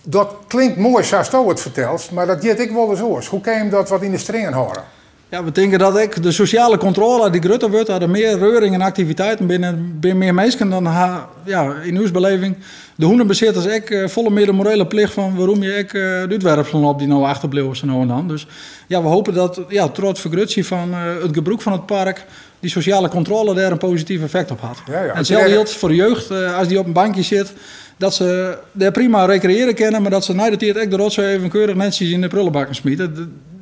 dat klinkt moai sa'tsto it fertelst, mar dat giet ek wolris oars. Hoe kin jim dat wat yn de stringen hâlde? Ja, we tinke dat ek de sosjale kontrôle dy grutter wurdt, dat der mear reuring en aktiviteiten binne, binne mear minsken, dan ha, ja, yn ús beleving de hûnebesitters ek folle mear de morele plicht fan we rûmje ek de útwerpselen op dy't no achterbliuwe sa no en dan. Dus ja, we hoopje dat ja, troch it fergrutsjen fan it gebrûk fan it park dy sosjale kontrôle dêr in posityf effekt op hat. Ja, ja. En itselde jildt foar de jeugd, as dy op in bankje sit, dat se dêr prima rekreëarje kinne, mar dat se nei de tiid ek de rotsoai even keurich netsjes yn de prullebakken smite.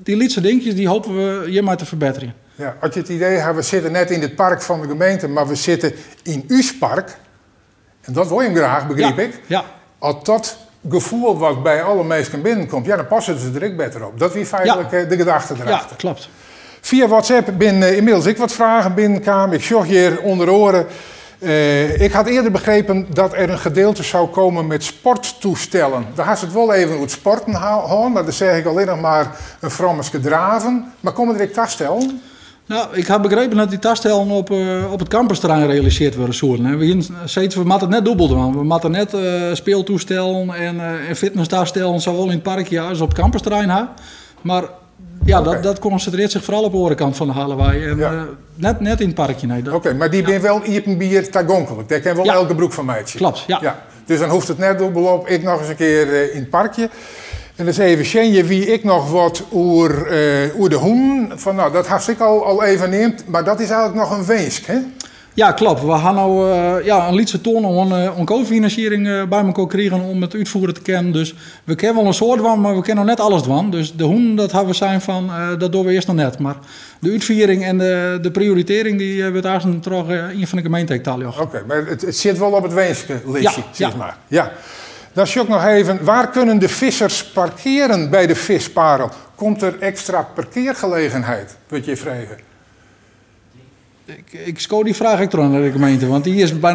Dy lytse dinkjes dy hoopje we hjirmei te ferbetterjen. Ja, as je it idee hawwe, we sitte net yn it park fan de gemeente, mar we sitte yn ús park, en dat wol jim graach, begryp ik. Ja. As dat gefoel wat by alle minsken binnenkomt, ja, dan passe se der ek better op. Dat wie feitlik de gedachte derachter. Ja, klopt. Fia WhatsApp binne ynmiddels ek wat fragen binnenkaam. Ik sjoch hjir ûnder oare, ik had eerder begrepen dat er een gedeelte zou komen met sporttoestellen. Dêr hast it wol even oer it sporten hân, mar dêr seach ik allinnich mar in frommeske draven. Mar komme der ek tastellen? No, ik ha begrepen dat dy tastellen op, op it campusterrein realisearre wurde soenen. We hienen sein, we moatte it net dûbel dwaan. We moatte net speeltoestellen en fitnesstastellen sawol yn it parkje as op it campusterrein ha. Mar ja, dat konsintrearret sich foaral op de oare kant fan de Hallewei. En net yn it parkje, nee. Oké, mar dy binne wol iepenbier tagonklik. Dêr kin wol elk gebrûk fan meitsje. Klopt, ja. Ja. Dus dan hoecht it net dûbel op, ek noch ris in kear yn it parkje. En dus even sjen, hjir wie ek noch wat oer, oer de hûnen. Fan, no, dat hast ek al even neamd, mar dat is eigenlik noch in winsk, hè? Ja, klopt. We ha no ja, in lytse ton oan kofinansiering by mekoar krigen om it útfiere te kinnen. Dus we kinne wol in soad dwaan, mar we kinne noch net alles dwaan. Dus de hûnen, dat ha we sein fan, dat dogge we earst noch net. Mar de útfiering en de prioritearring dy wurdt aansten troch ien fan de gemeente ek taljochte. Oké, mar it sit wol op it winskelistje, sis mar. Ja. Dan sjoch ik noch even, waar kunnen de vissers parkeren by de Visparel? Komt der ekstra parkeargelegenheid, wurdt hjir frege. Ik sko dy fraach ek troch nei de gemeente, want dy is by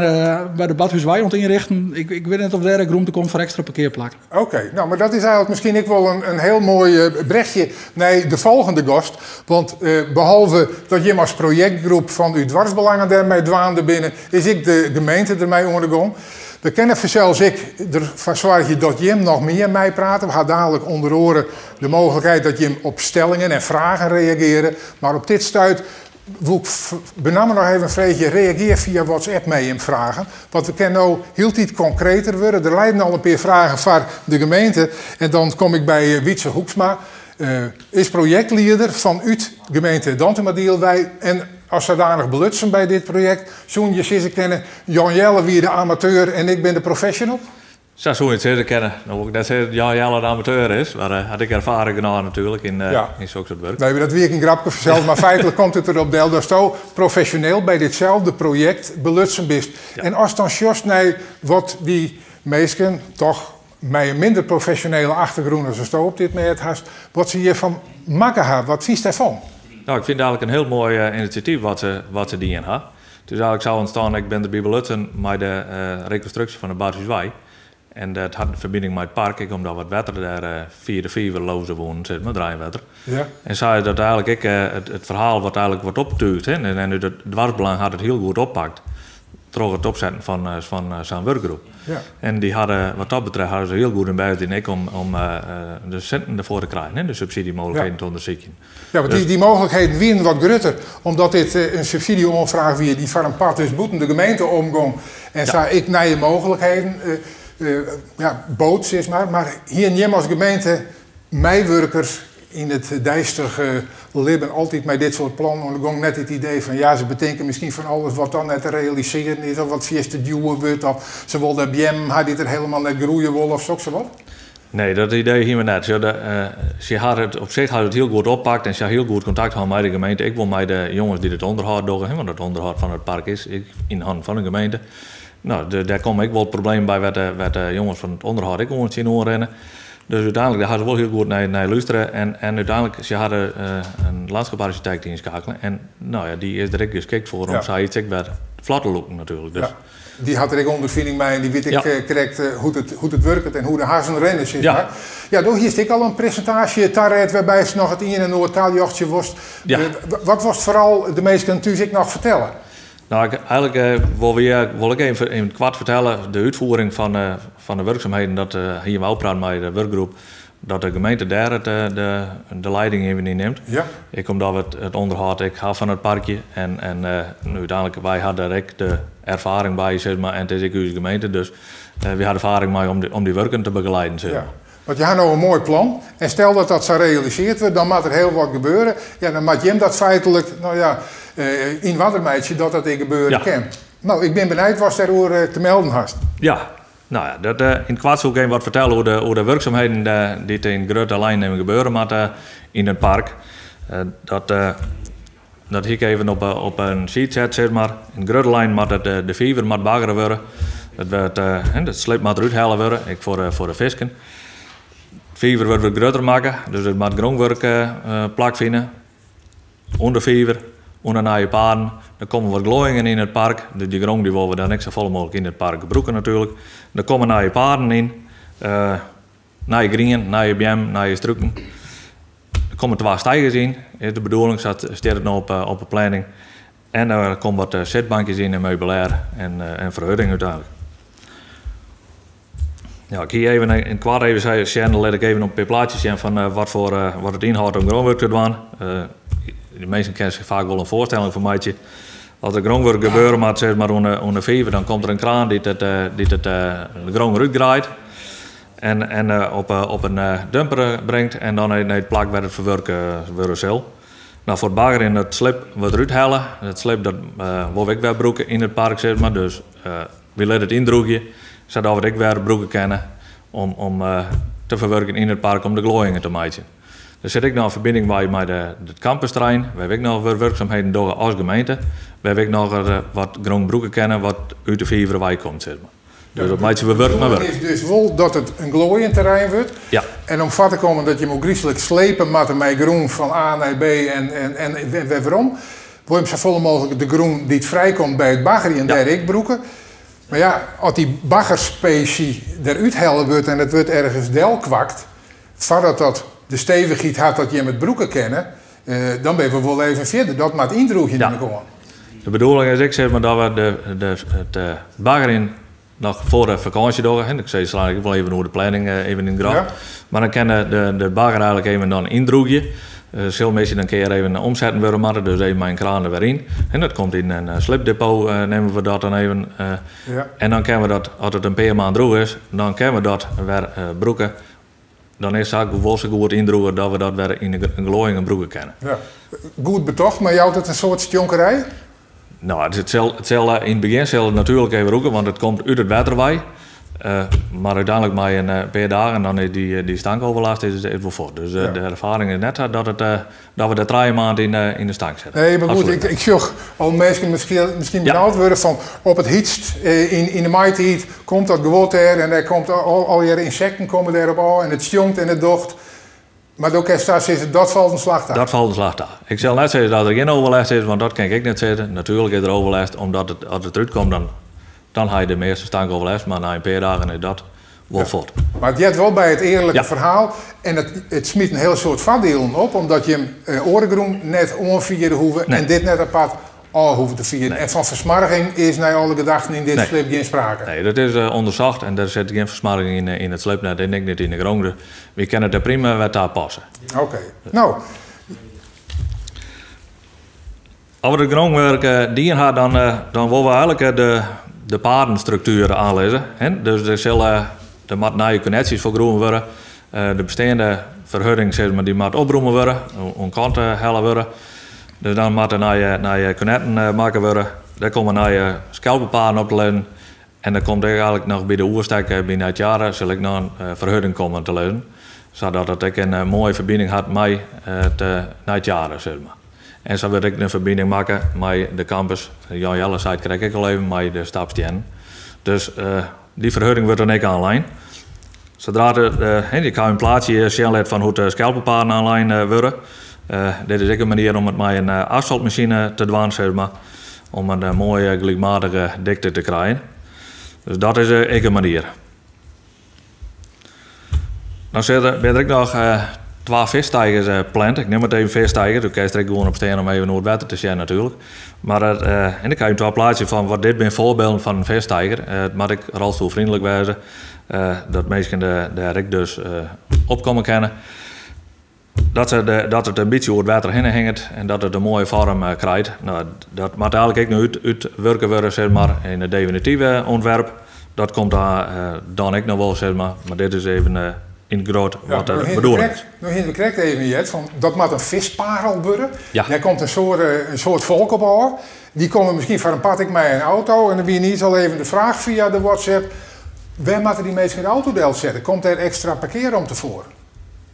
de Badhúswei oan it ynrichten. Ik wit net oft dêr ek romte komt foar ekstra parkearplakken. Oké, no, mar dat is eigenlik miskien ek wol in hiel moai brechje nei de folgjende gast. Want behalve dat jim as projektgroep fan út Doarpsbelangen dêrmei dwaande binne, is ek de gemeente dermei oan de gong. We kinne fansels ek derfoar soargje dat jim noch mear meiprate. We ha dadelijk ûnder oare de mooglikheid dat jim op stellingen en fragen reagearje. Mar op dit stuit woe ik benammen noch even freegje, reagear fia WhatsApp mei jim fragen. Want we kinne no hieltyd konkreter wurde. Der leinen al in pear fragen foar de gemeente. En dan kom ik by Wietze Hoeksma. Is projektlieder fan út gemeente Dantumadiel wei en as sadanich belutsen by dit projekt. Soene je sizze kinne, Jan Jelle wie de amateur en ik bin de professional? Sa soe je it sizze kinne. No wol ik net sizze dat Jan Jelle in amateur is, mar hy hat ek erfaring genôch natuerlik yn yn sok soart wurk. Nee, mar dat wie ek in grapke fansels, mar feitlik komt it derop del datsto profesjoneel by ditselfde projekt belutsen bist. En ast dan sjochst nei wat dy minsken, toch mei in minder profesjonele achtergrûn as asto op dit mêd hast, wat se hjirfan makke ha, wat fynst dêrfan? No, ik fyn it eigenlik in hiel moai inisjatyf wat se dien ha. It is eigenlik sa ûntstân, ik bin derby belutsen mei de rekonstruksje fan de Badhúswei. En dat hat in ferbining mei it park, ek omdat wat wetter dêr fia de fiver loze woenen, sis mar, it reinwetter. En sa is dat eigenlik ek it ferhaal wat eigenlik wat optúgd. En út it doarpsbelang hat it hiel goed oppakt troch it opsetten fan sa'n wurkgroep. En dy hadden, wat dat betreft, hadden se hiel goed hun bêst dien ek om de sinten derfoar te krijen, de subsydzjemooglikheden te ûndersykjen. Ja, want dy mooglikheden wienen wat grutter, omdat dit in subsydzje-oanfraach wie dy't foar in part dus bûten de gemeente omgong en sa ek nije mooglikheden ja, bood, sis mar. Mar hienen jim as gemeente meiwurkers yn it deistige libben altyd mei dit soart plannen oan de gong net it idee fan ja, se betinke miskien fan alles wat dan net te realisearjen is of wat fierste djoer wurdt of se wolle dêr beammen ha dy't der helemaal net groeie wolle of sokssawat? Nee, dat idee hiene we net. Sjoch, se ha it op sich ha it hiel goed oppakt en se ha hiel goed kontakt hân mei de gemeente, ek wol mei de jonges dy't it ûnderhâld dogge, want it ûnderhâld fan it park is ek yn hannen fan de gemeente. No, dêr komme ek wol problemen by wêr't de jonges fan it ûnderhâld ek oan tsjinoan rinne. Dus úteinlik, dêr ha se wol hiel goed nei lústere en úteinlik, se ha in lânskiparsjitekt ynskakele en no ja, dy is der ek geskikt foar om sayts ek wer flot te lûken natuerlik. Dus. Ja. Dy hat der ek ûnderfining mei en dy wit ek krekt hoe't it wurket en hoe de hazzen rinne, sis mar. Ja, do hiest ek al in presintaasje taret wêrby'tst noch it ien en oar taljochtsje wolst. Wat wolst foaral de minsken thús ek noch fertelle? No, ik, eigenlik wol, wol ik even yn it koart fertelle de útfiering fan de wurksumheden. Dat hiene we ôfpraat mei de wurkgroep dat de gemeente dêr it, de leiding even yn nimt. Ek omdat we it ûnderhâld ek ha fan it parkje. En úteinlik, wy ha dêr ek de erfaring by, sis mar, en it is ek ús gemeente, dus wy ha erfaring mei om dy wurken te begeleiden, sis mar. Ja. Want je ha no in moai plan en stel dat dat sa realisearre wurdt, dan moat der hiel wat gebeure. Ja, dan moat jim dat feitlik, no ja, yn oarder meitsje dat dat ek gebeure kin. No, ik bin benijd watst dêroer te melden hast. Ja, no ja, dat, yn it koart soe ik even wat fertelle oer de wurksumheden dy't yn grutte lijnen gebeure moatte yn it park. Dat, dat hie ik even op in sheet set, sis mar. Yn grutte lijnen moat it, de fiver moat baggere wurde. It wurdt, it slib moat derút helle wurde, ek foar de fisken. De fiver wurdt wat grutter makke, dus der moat grûnwurk plakfine. Oan de fiver, oan de nije paden. Der komme wat gloaiïngen yn it park, dus dy grûn dy wolle we dan ek safolle mooglik yn it park gebrûke natuerlik. Der komme nije paden yn, nije grien, nije beammen, nije struken. Der komme twa steigers yn, is de bedoeling, sa stiet it no op de planning. En der komme wat sitbankjes yn en meubilêr en ferhurding úteinlik. Ja, ik hie even yn it koart even sjen, dan lit ik even op in pear plaatsjes sjen fan wat foar wat it ynhâldt om grûnwurk te dwaan. De minsken kinne sich faak wol in foarstelling fan meitsje. As der grûnwurk gebeure moat, sis mar oan de fiver, dan komt der in kraan dy't it, dy't it de grûn derút graait en op in dumper bringt en dan nei it plak wêr't it ferwurke wurde sil. No, foar it baggerjen, it slib wurdt derút helle. It slib dat wolle we ek wer brûke yn it park, sis mar. Dus wy litte it yndrûgje, sadat we it ek wer brûke kinne om te ferwurkjen yn it park om de gloaiïngen te meitsjen. Der sit ek noch in ferbining mei mei de it campusterrein, wêr't we ek noch wer wurksumheden dogge as gemeente, wêr't we ek noch wat grûn brûke kinne wat út de fiver wei komt, sis mar. Dus dat meitsje we wurk mei wurk. It is dus wol dat it in gloaienterrein wurdt. Ja. En om foar te kommen dat je ôfgryslik slepe moatte mei grûn fan A nei B en wer werom, wol je safolle mooglik de grûn dy't frijkomt by it baggerjen dêr ek brûke. Mar ja, as dy baggerspesy derút helle wurdt en it wurdt ergens delkwakt, foardat dat de stevichheid hat dat jim it brûke kinne, dan binne we wol even fierder. Dat moat yndrûgje, nim ik oan. De bedoeling is ek sis mar, dat we it baggerjen noch foar de fakânsje dogge. Ik sis ik wol even oer de planning even yn it grot. Mar dan kin de bagger eigenlik even dan yndrûgje. Sil miskien in kear even omsetten wurde moatte, dus even mei in kraan der wer yn. En dat komt yn in slibdepot, neame we dat dan even. En dan kinne we dat, as it in pear maand drûch is, dan kinne we dat wer brûke. Dan is it wol sa goed yndrûge dat we dat wer yn de gloaiïngen brûke kinne. Ja. Goed betocht, mar jout it in soad stjonkerij? No, it sil, yn it begjin sil it natuerlik even rûke, want it komt út it wetter wei. Mar úteinlik mei in pear dagen dan is dy stankoverlast is it wol fuort. Dus de erfaring is net dat it dat we der trije maand yn de stank sitte. Nee, mar goed, ik sjoch al minsken miskien benaud wurde fan op it hytst yn de maitiid komt dat guod dêr en dêr komt allegearre ynsekten komme dêrop ôf en it stjonkt en it docht. Mar do kinst sa sizze, dat falt in slach ta. Dat falt in slach ta. Ik sil net sizze dat der gjin overlêst is, want dat kin ik ek net sizze. Natuerlik is der overlêst, omdat it, as it derút komt, dan, dan ha je de measte stankoverlêst. Mar nei in pear dagen is dat wol fuort. Mar it heart wol by it earlike ferhaal en it smyt in hiel soad foardielen op, omdat jim oare grûn net oanfiere hoege en dit net apart ôf hoege te fieren. En fan fersmoarging is nei alle gedachten yn dit slib gjin sprake. Nee, dat is ûndersocht en der sit gjin fersmoarging yn it slib net en ek net yn de grûn. Dus wy kinne it der prima wer tapasse. Oké, no. As we it grûnwurk dien ha, dan, dan wolle we eigenlik de padenstruktuer oanlizze. Dus der sille, der moat nije connecties foar groeven wurde. De besteande ferhurding sis mar, dy moat oprûme wurde, oan kant helle wurde. Dus dan moatte nije cunetten makke wurde. Dêr komme nije skelpepaden op te lizzen. En der komt ek eigenlik noch by de oerstek by Nijtjare sil ek noch in ferhurding komme te lizzen. Sadat it ek in moaie ferbining hat mei it Nijtjare, sis mar. En sa wurdt ek in ferbining makke mei de campus. Jan Jelle sei it krekt ek al even, mei de stapstiennen. Dus dy ferhurding wurdt dan ek oanlein. Sadra de, ik ha in plaatsje sjen lit fan hoe't de skelpepaden oanlein wurde. Dit is ek in manier om it mei in asfaltmasine te dwaan, sis mar. Om in moaie gelykmatige dikte te krijen. Dus dat is ek in manier. Dan binne der ek noch twa vissteigers pland. Ik nim it even vissteiger, do kinst der ek gewoan op stean om even oer it wetter te sjen natuerlik. Mar en ik ha twa plaatsjes fan wat dit binne foarbylden fan in vissteiger. It moat ek rolstoelfreonlik wêze, dat minsken dêr ek dus op komme kinne. Dat, se de, dat it in bytsje oer it wetter hinne hinget en dat it in moaie foarm krijt. No, dat moat eigenlik ek noch útwurke wurde, sis mar, yn it definitive ûntwerp. Dat komt dan ek noch wol, sis mar. Mar dit is even yn it grut wat de bedoeling is. No hiene we krekt even heard fan dat moat in visparel wurde. Dêr komt in soad folk op ôf. Dy komme miskien foar in part ek mei in auto. En dan wie niis al even de fraach fia de WhatsApp, wêr moatte dy minsken de auto delsette? Komt dêr ekstra parkearromte foar?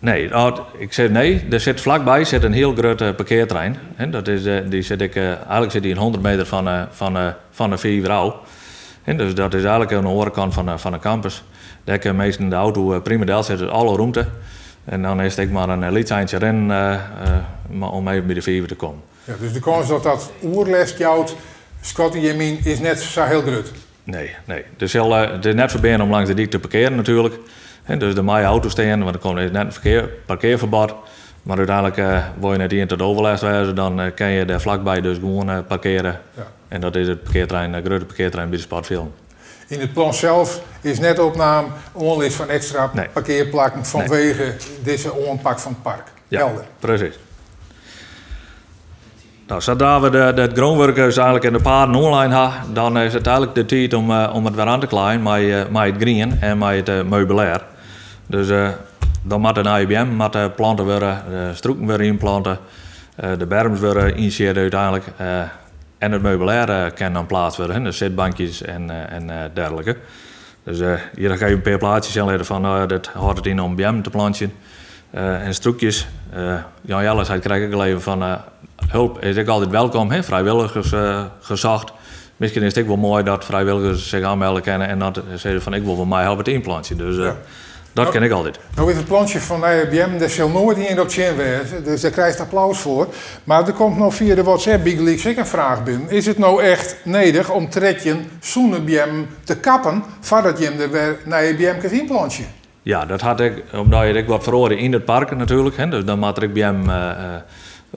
Nee, ik sis nee. Der sit flakby sit in hiel grut parkearterrein. Dat is, dy sit ek, eigenlik sit dy in 100 meter fan de fiver ôf. Dus dat is eigenlik oan de oare kant fan de campus. Dêr kinne minsken de auto prima delsette, dus alle rûmte. En dan is it ek mar in lyts eintsje rinnen om even by de fiver te kommen. Ja, dus de kâns dat dat oerlêst jout, skatte jim yn, is net sa hiel grut? Nee, nee. Der sil, it is net ferbean om langs de dyk te parkearen natuerlik. Dus der meie auto's stean, want der komt is net in ferkear, parkearferbod. Mar úteinlik wol je net ien tot overlêst wêze, dan kinne je dêr flakby dus gewoan parkeare. En dat is it parkearterrein, it grutte parkearterrein by de sportfjilden. Yn it plan sels is net opnaam oanlis fan ekstra parkearplakken fanwege dizze oanpak fan it park. Ja, Helder. Presys. No, sadra we it grûnwurk dus eigenlik en de paden oanlein ha, dan is it eigenlik de tiid om it wer oan te klaaien mei it grien en mei it meubilêr. Dus dan moatte nije beammen moatte plante wurde, de strûken wurde ynplante, de berms wurde ynsiedde úteinlik en it meubilêr kin dan pleatst wurde, de sitbankjes en derlike. Dus hjir ha ik even in pear plaatsjes sjen litte fan, no ja, dit hâldt it yn om beammen te plantsjen en strûkjes. Jan Jelle sei krekt ek al even fan, hulp is ek altyd welkom, hè, frijwilligers gezocht. Miskien is it ek wol moai dat frijwilligers sich oanmelde kinne en dat sizze fan ik wol wol meihelpe it ynplantsjen. Dus dat kin ek altyd. No is it plantsjen fan nije beammen, dêr sil noait ien op tsjin wêze, dus dêr krijst applaus foar. Mar der komt no fia de WhatsApp bygelyks ek in fraach binnen. Is it no echt nedich om 13 sûne beammen te kappen foardat jim der wer nije beamkes ynplantsje? Ja, dat hat ek, omdat je ek wat feroarje yn it park natuerlik, hè, dus dan moat der ek beammen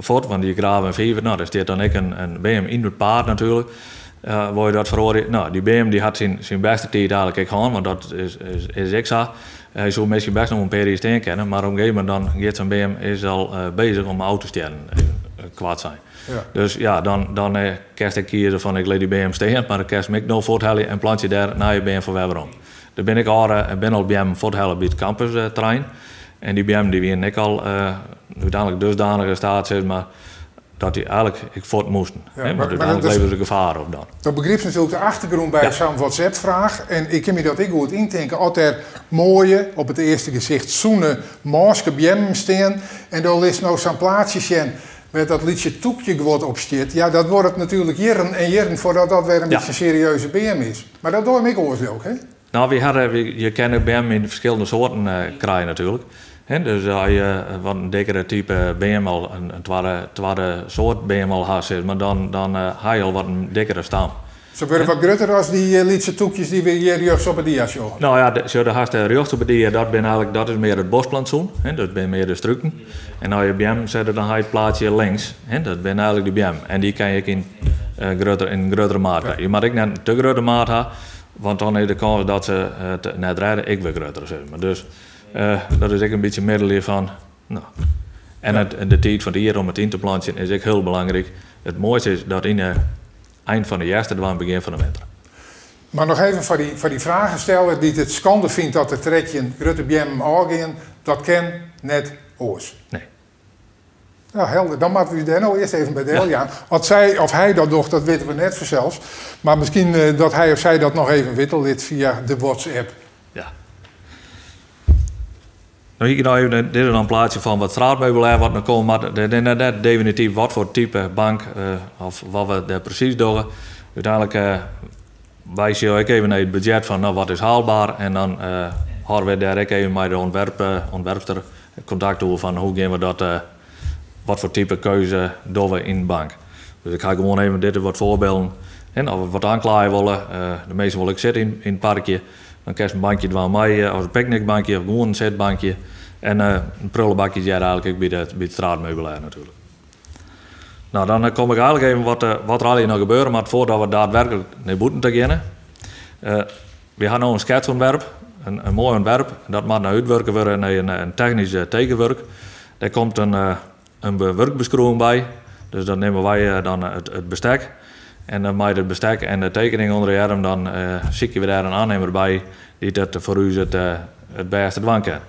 fuort, want dy grave in fiver, no, dêr stiet dan ek in beam yn it paad natuerlik. Wol je dat feroarje? No, dy beam dy hat syn bêste tiid eigenlik ek hân, want dat is ek sa. Hy soe miskien bêst noch in pear jier stean kinne, mar op in gegeven momint dan giet sa'n beam is al bezich om ôf te stjerren, even koart sein. Dus ja, dan kinst ek kieze fan ik lit dy beam stean, mar dan kinst him ek no fuorthelje en plantsje dêr in nije beam foar wer werom. Der binne ek âlde, binne al beammen fuorthelle by it campusterrein. En dy beammen dy wienen ek al úteinlik dusdanige staat, sis mar, Dat dy eigenlik ek fuort moasten. Ja, want úteinlik levere se gefaar op dan. Do begrypst natuerlik de achtergrûn by sa'n WhatsApp-fraach. En ik kin my dat ek goed yntinke. As der moaie, op it earste gesicht sûne mânske beammen stean en do litst no sa'n plaatsje sjen wêr't dat lytsje tûkje guod op stiet, ja, dat duorret natuerlik jierren en jierren foardat dat wer in bytsje in serieuze beam is. Mar dat dogge jim ek oars leau ik, hè? No, wy hawwe, je kinne beammen yn ferskillende soarten krije natuerlik. Dus as je wat in dikkere type beam al, in twadde soart beam al ha, sis mar, dan ha je al wat in dikkere stam. Se wurde wat grutter as dy lytse tûkjes dy't we hjir rjochts op 'e dia sjogge. No ja, sjoch, do hast rjochts op 'e dia, dat binne eigenlik, dat is mear it boskplantsoen, dat binne mear de struken. En as je beammen sette, dan ha je it plaatsje links, dat binne eigenlik de beammen. En dy kinne je ek yn in gruttere maat krije. Je moatte ek net in te grutte maat ha, want dan is de kâns dat se it net rêde ek wer grutter, sis mar. Dus dat is ek in bytsje middelje fan, no. En it, de tiid fan it jier om it yn te plantsjen is ek hiel belangryk. It moaiste is dat yn 'e ein fan de hjerst te dwaan, begjin fan de winter. Mar noch even foar dy fragensteller dy't it skande fynt dat der 13 grutte beammen ôfgean, dat kin net oars. Nee. Nou, helder. Dan moatte we ús dêr no earst even by deljaan. As sy of hy dat docht, dat witte we net fansels. Mar miskien dat hy of sy dat noch even witte lit fia de WhatsApp. Ja. No hie ik noch even, dit is dan in plaatsje fan wat straatmeubilair wat noch komme moat. Dit is net definityf wat foar type bank of wat we dêr presys dogge. Uteinlik wy sjogge ek even nei it budzjet fan no wat is haalbaar en dan hâlde we dêr ek even mei de ûntwerpster kontakt oer fan hoe gean we dat, wat foar type keuze dogge we yn de bank. Dus ik ha gewoan even dit wat foarbylden. En as we wat oanklaaie wolle, de minsken wolle ek sitte yn it parkje, dan kinst in bankje dwaan mei as in picknickbankje of gewoan in sitbankje. En in prullebakje heart eigenlik ek by it straatmeubilair natuerlik. No, dan kom ik eigenlik even wat wat der allegear noch gebeure moat foardat we daadwerklik nei bûten ta geane. Wy ha no in sketsûntwerp, in moai ûntwerp. Dat moat no útwurke wurde nei in technysk tekenwurk. Dêr komt in wurkbeskriuwing by, dus dat neame wy dan it bestek. En dan mei it bestek en de tekening ûnder de earm, dan sykje we dêr in oannimmer by dy't dat foar ús it bêste dwaan kin.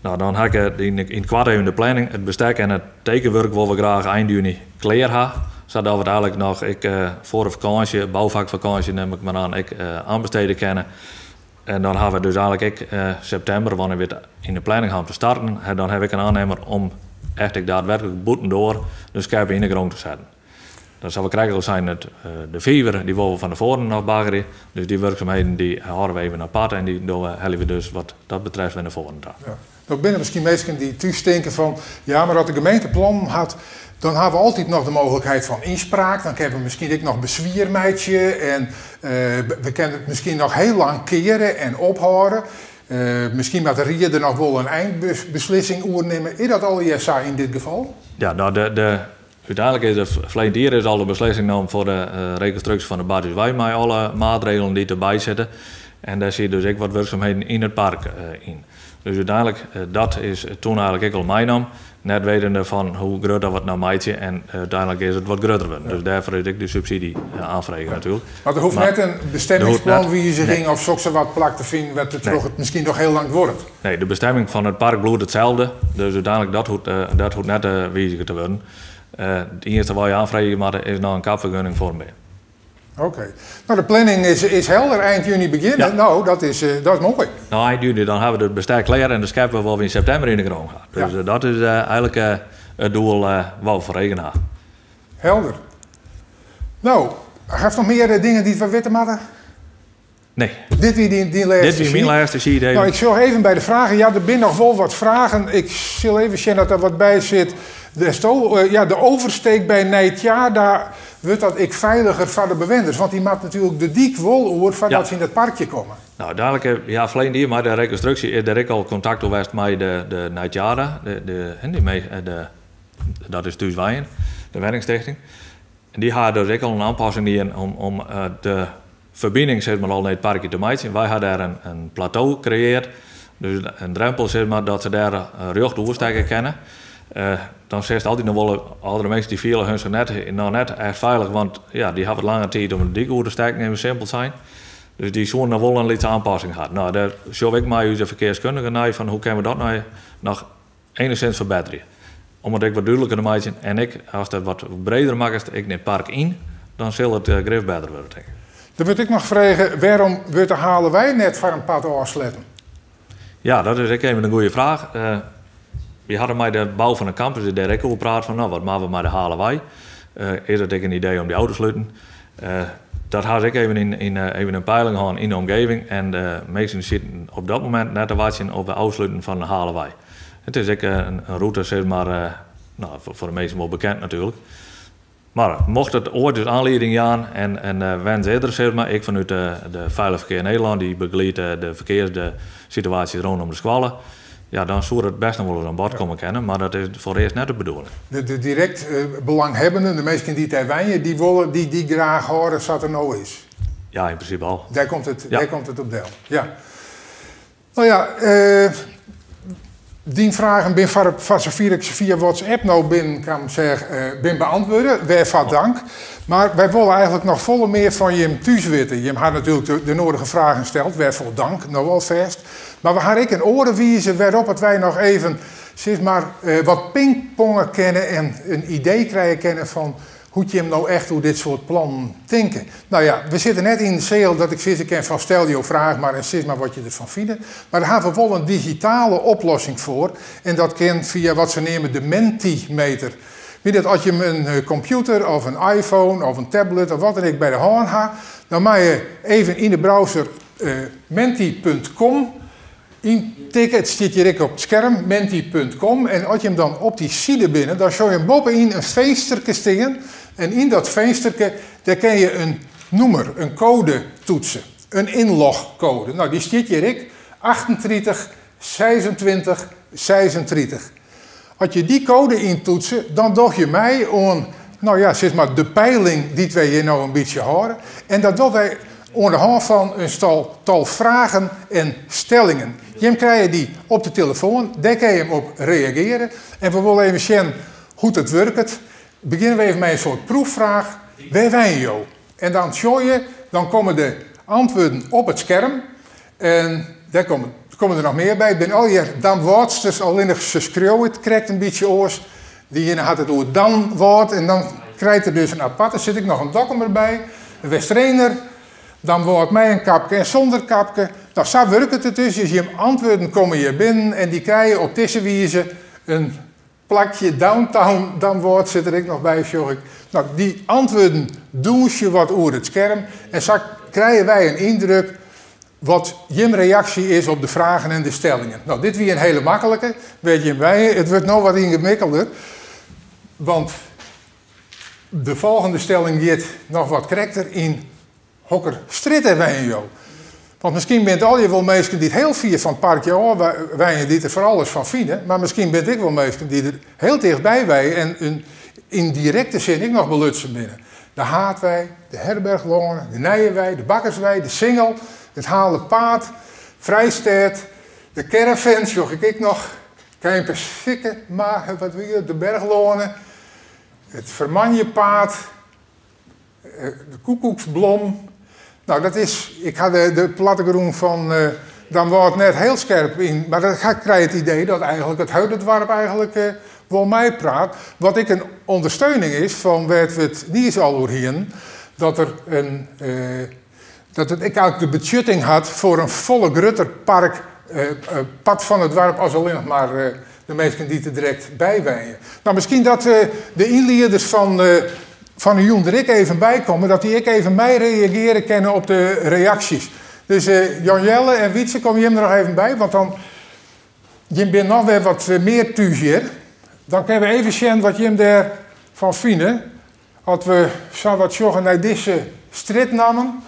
No, dan ha ik yn it koart even de planning. It bestek en it tekenwurk wolle we graach ein juny klear ha, sadat we it eigenlik noch ek foar de fakânsje, boufakfakânsje nim ik mar oan, ek oanbestede kinne. En dan ha we dus eigenlik ek septimber, wannear we it yn de planning ha om te starten, dan ha we ek in oannimmer om echt ek daadwerklik bûtendoar de skeppe yn de grûn te setten. Dan sa't we krekt al seinen, de fiver dy wolle we fan tefoaren noch baggerje. Dus dy wurksumheden dy hâlde we even apart en dy dogge, helje we dus wat dat betreft wer nei foaren ta. Ja. No binne miskien minsken dy't thús tinke fan, ja mar as de gemeente plannen hat, dan ha we altyd noch de mooglikheid fan ynspraak, dan kinne we miskien ek noch beswier meitsje en we kinne it miskien noch hiel lang keare en ophâlde. Miskien moat de ried der noch wol in einbeslissing oer nimme. Is dat allegear sa yn dit gefal? Ja, no de, Uteinlik is der ferleden jier is al de beslissing nommen foar de rekonstruksje fan de Badhúswei mei alle maatregelen dy't derby sitte. En dêr siet dus ek wat wurksumheden yn it park yn. Dus úteinlik, dat is toen eigenlik ek al meinommen, net wetende fan hoe grut dat we it no meitsje en úteinlik is it wat grutter wurden. Dus dêrfoar is ek de subsydzje oanfrege natuerlik. Mar der hoecht net in bestemmingsplanwiziging of sokssawat plak te finen wêrtroch't it miskien noch hiel lang duorret? Nee, de bestemming fan it park bliuwt itselde, dus úteinlik dat hoecht, dat hoecht net wizige te wurden. It iennichste wat je oanfreegje moatte is noch in kapfergunning foar in beam. Oké. No, de planning is helder, ein juny begjinne. Ja. No, dat is moai. No, ein juny dan hawwe we it bestek klear en de skeppe wolle we yn septimber yn de grûn ha. Dus ja. Dat is eigenlik it doel wat we foar eagen ha. Helder. No, hast noch mear dingen dy't we witte moatte? Nee. Dit wie dyn lêste Dit wie myn lêste sheet even. No, ik sjoch even by de fragen. Ja, der binne noch wol wat fragen. Ik sil even sjen dat der wat by sit. Ja, de oversteek by Nij Tjaarda, wurdt dat ek feiliger foar de bewenners? Want dy moat natuerlik de dyk wol oer foardat se yn dat parkje komme. No, dadelijk, ja, ferleden jier mei de rekonstruksje is der ek al kontakt oer west mei de Nij Tjaarda, de, dat is Thús Wenjen, de wenningstichting. En dy ha dus ek al in oanpassing dien om de ferbining sis mar al nei it parkje te meitsjen. Wy ha dêr in plateau kreëard, dus in drempel sis mar, dat se dêr rjocht oerstekke kinne. Dan sitst altyd noch wol, âldere minsken dy fiele hun sich net, noch net echt feilich, want ja, dy hawwe wat langer tiid om de dyk oer te stekken, even simpel sein. Dus dy soene noch wol in lytse oanpassing ha. No, dêr sjogge we ek mei ús ferkearskundige nei fan hoe kinne we dat no noch enigszins ferbetterje. Om it ek wat dúdliker te meitsjen en ek ast it wat breder makkest, ek it park yn, dan sil it grif better wurde, tink ik. Der wurdt ek noch frege, wêrom wurdt de Halewei net foar in part ôfsletten? Ja, dat is ek even in goede fraach. Wy hadden mei de bou fan de campus dêr ek oer praat fan, no, wat moatte we mei de Halewei? Is it ek in idee om dy ôf te sluten? Dat ha se ek even yn even in peiling hân yn de omgeving en de minsken sieten op dat momint net te wachtsjen op de ôfsluten fan de Halewei. It is ek in rûte, sis mar, no, foar de minsken wol bekend natuerlik. Mar mocht it oait dus oanlieding jaan en en wens is der, sis mar, ek fanút de, de Veilig Verkeer Nederland, dy begeliedt de ferkears, de situaasjes rûnom de skoalle, ja, dan soe it bêst noch wol ris oan bod komme kinne, mar dat is foarearst net de bedoeling. De direkt belanghebbenden, de minsken dy't dêr wenje, dy wolle dy dy graach hâlde sa't er no is. Ja, yn prinsipe al. Dêr komt it, dêr komt it op del. Ja. No ja, dyn fragen binne foar, foar safier ik se fia WhatsApp no binnen kaam seach, bin beantwurde. Wêrfoar dank. Mar wy wolle eigentlik noch folle mear fan jim thús witte. Jim ha natuerlik de, de nodige fragen steld, wêrfoar dank no alfêst. Mar we ha ek in oare wize wêrop it wy noch even sis mar, wat pingponge kinne en in idee krije kinne fan hoe't jim no echt oer dit soart plannen tinke. No ja, we sitte net yn in seal dat ik sizze kin fan stel jo fraach mar en sis mar wat je derfan fine. Mar dêr hawwe we wol in digitale oplossing foar en dat kin fia wat se neame de Mentimeter. Wie dat as jim in kompjûter of in iPhone of in tablet of wat dan ek by de hân ha, dan meie je even yn de browser menti.com yntikke. It stiet hjir ek op it skerm, menti.com. En as jim dan op dy side binne, dan sjogge jim boppe-yn in finsterke stean. En yn dat finsterke, dêr kinne je in nûmer, in koade toetse. In ynlochkoade. No, dy stiet hjir ek, 38 26 36. As je dy koade yntoetse, dan doch je mei oan, no ja, sis mar de peiling dy't wy hjir no in bytsje hâlde. En dat dogge wy oan de hân fan in stal tal fragen en stellingen. Jim krije dy op de telefoan, dêr kinne jim op reagearje. En we wolle even sjen hoe't it wurket. Begjinne we even mei in soart proeffraach. Wêr wenje jo? En dan sjogge je, dan komme de antwurden op it skerm. En dêr komme, komme der noch mear by. It binne allegear Damwâldsters, allinnich se skriuwe it krekt in bytsje oars. Dy iene hat it oer Damwâld en dan krijt er dus in aparte. Sit ek noch in Dokkumer by, in Westerener, Damwâld mei in kapke en sûnder kapke. No, sa wurket it dus. Dus jim antwurden komme hjir binnen en dy krije op dizze wize in Plakje Downtown Damwâld sit der ek noch by, sjoch ik. No, dy antwurden dûnsje wat oer it skerm en sa krije wy in yndruk wat jim reaksje is op de fragen en de stellingen. No, dit wie in hiele maklike, wêr't jim wenje. It wurdt no wat yngewikkelder, want de folgjende stelling giet noch wat krekter yn Hokker strjitte wenje jo? Want miskien binne it allegear wol minsken dy't hiel fier fan it parkje ôf wenje, dy't der foar alles fan fine, mar miskien binne it ek wol minsken dy't der hiel tichtby wenje en yn yn direkte sin ek noch belutsen binne. De Haadwei, de Herberchloane, de Nijewei, de Bakkerswei, de Singel, it Halepaad, Frijstêd, de Caravan sjoch ik ek noch, Keimpesikke, mar wat wie it, de Berchloane, it Fermanjepaad, De koekoeksblom. No, dat is, ik ha de plattegrûn fan Damwâld net hiel skerp yn, mar ik krij it idee dat eigentlik it hiele doarp eigentlik wol meipraat. Wat ek in ûndersteuning is fan wêr't we it niis al oer hienen, dat der in, dat it ek eigentlik de betsjutting hat foar in folle grutter park, part fan it doarp as allinnich mar de minsken dy't der direkt by wenje. No, miskien dat de ynlieders fan fan 'e jûn der ek even by komme, dat dy ek even mei reagearje kinne op de reaksjes. Dus Jan Jelle en Wietse, komme jim der noch even by, want dan jim binne noch wer wat mear thús hjir. Dan kinne we even sjen wat jim dêrfan fine. As we sa wat sjogge nei dizze strjitnammen,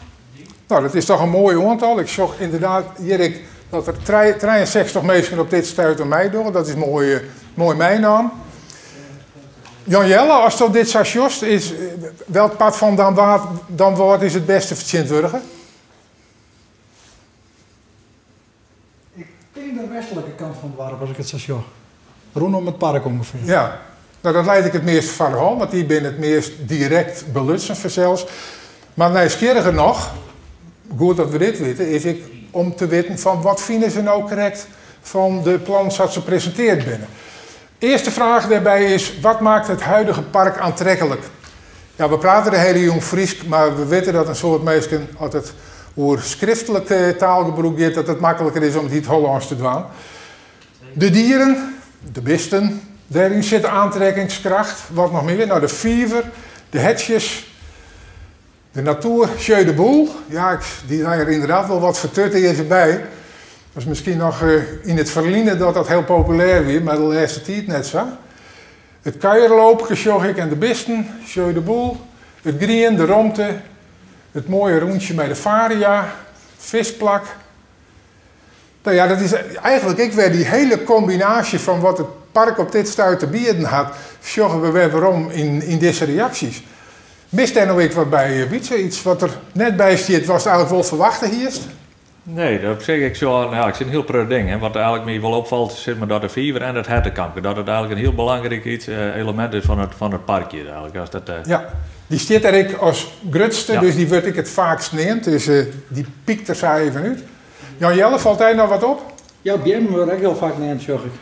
no dat is toch in moai oantal. Ik sjoch ynderdaad hjir ek dat der 63 minsken op dit stuit oan meidogge. Dat is moai, moai meinaam. Jan Jelle, asto dit sa sjochst, is, welk part fan Damwâld is it bêste fertsjintwurdige? Ik tink de westlike kant fan it doarp, as ik it sa sjoch. Rûnom it park ûngefear. Ja, no dat leit ek it meast foar de hân, want dy binne it meast direkt belutsen fansels. Mar nijsgjirriger noch, goed dat we dit witte, is ek om te witten fan wat fine se no krekt fan de plannen sa't se presinteard binne. Earste fraach dêrby is, wat maakt het huidige park aantrekkelijk? Ja, we prate de hiele jûn Frysk, mar we witte dat in soad minsken, as it oer skriftlik taalgebrûk giet, dat it makliker is om it yn it Hollânsk te dwaan. De dieren, de bisten, dêryn sit de aantrekkingskracht. Wat noch mear? No, de fiver, de hertsjes, de natoer, jeu de boule. Ja, dy ha der ynderdaad wol wat fertutearze by. Dat is miskien noch yn it ferline dat dat hiel populêr wie, mar de lêste tiid net sa. It kuierloopke sjoch ik en de bisten, jeu de boule, it grien, de romte, it moaie rûntsje mei de varia, it fiskplak. No ja, dat is eigenlik ek wer dy hiele kombinaasje fan wat it park op dit stuit te bieden hat, sjogge we wer werom yn dizze reaksjes. Mist dêr no ek wat by, Wytse? Yts wat der net by stiet watst eigenlik wol ferwachte hiest? Nee, dat op sich, ik sjoch, no ja, ik sjoch in hiel protte dingen. Wat eigenlik my wol opfalt, sis mar dat de fiver en it hertekampke, dat it eigenlik in hiel belangryk iets, elemint is fan it parkje eigenlik. As dat, Ja, dy stiet dêr ek as grutste, dus dy wurdt ek it faakst neamd, dus dy pykt der sa even út. Jan Jelle, falt dy noch wat op? Ja, beammen wurde ek hiel faak neamd, sjoch ik.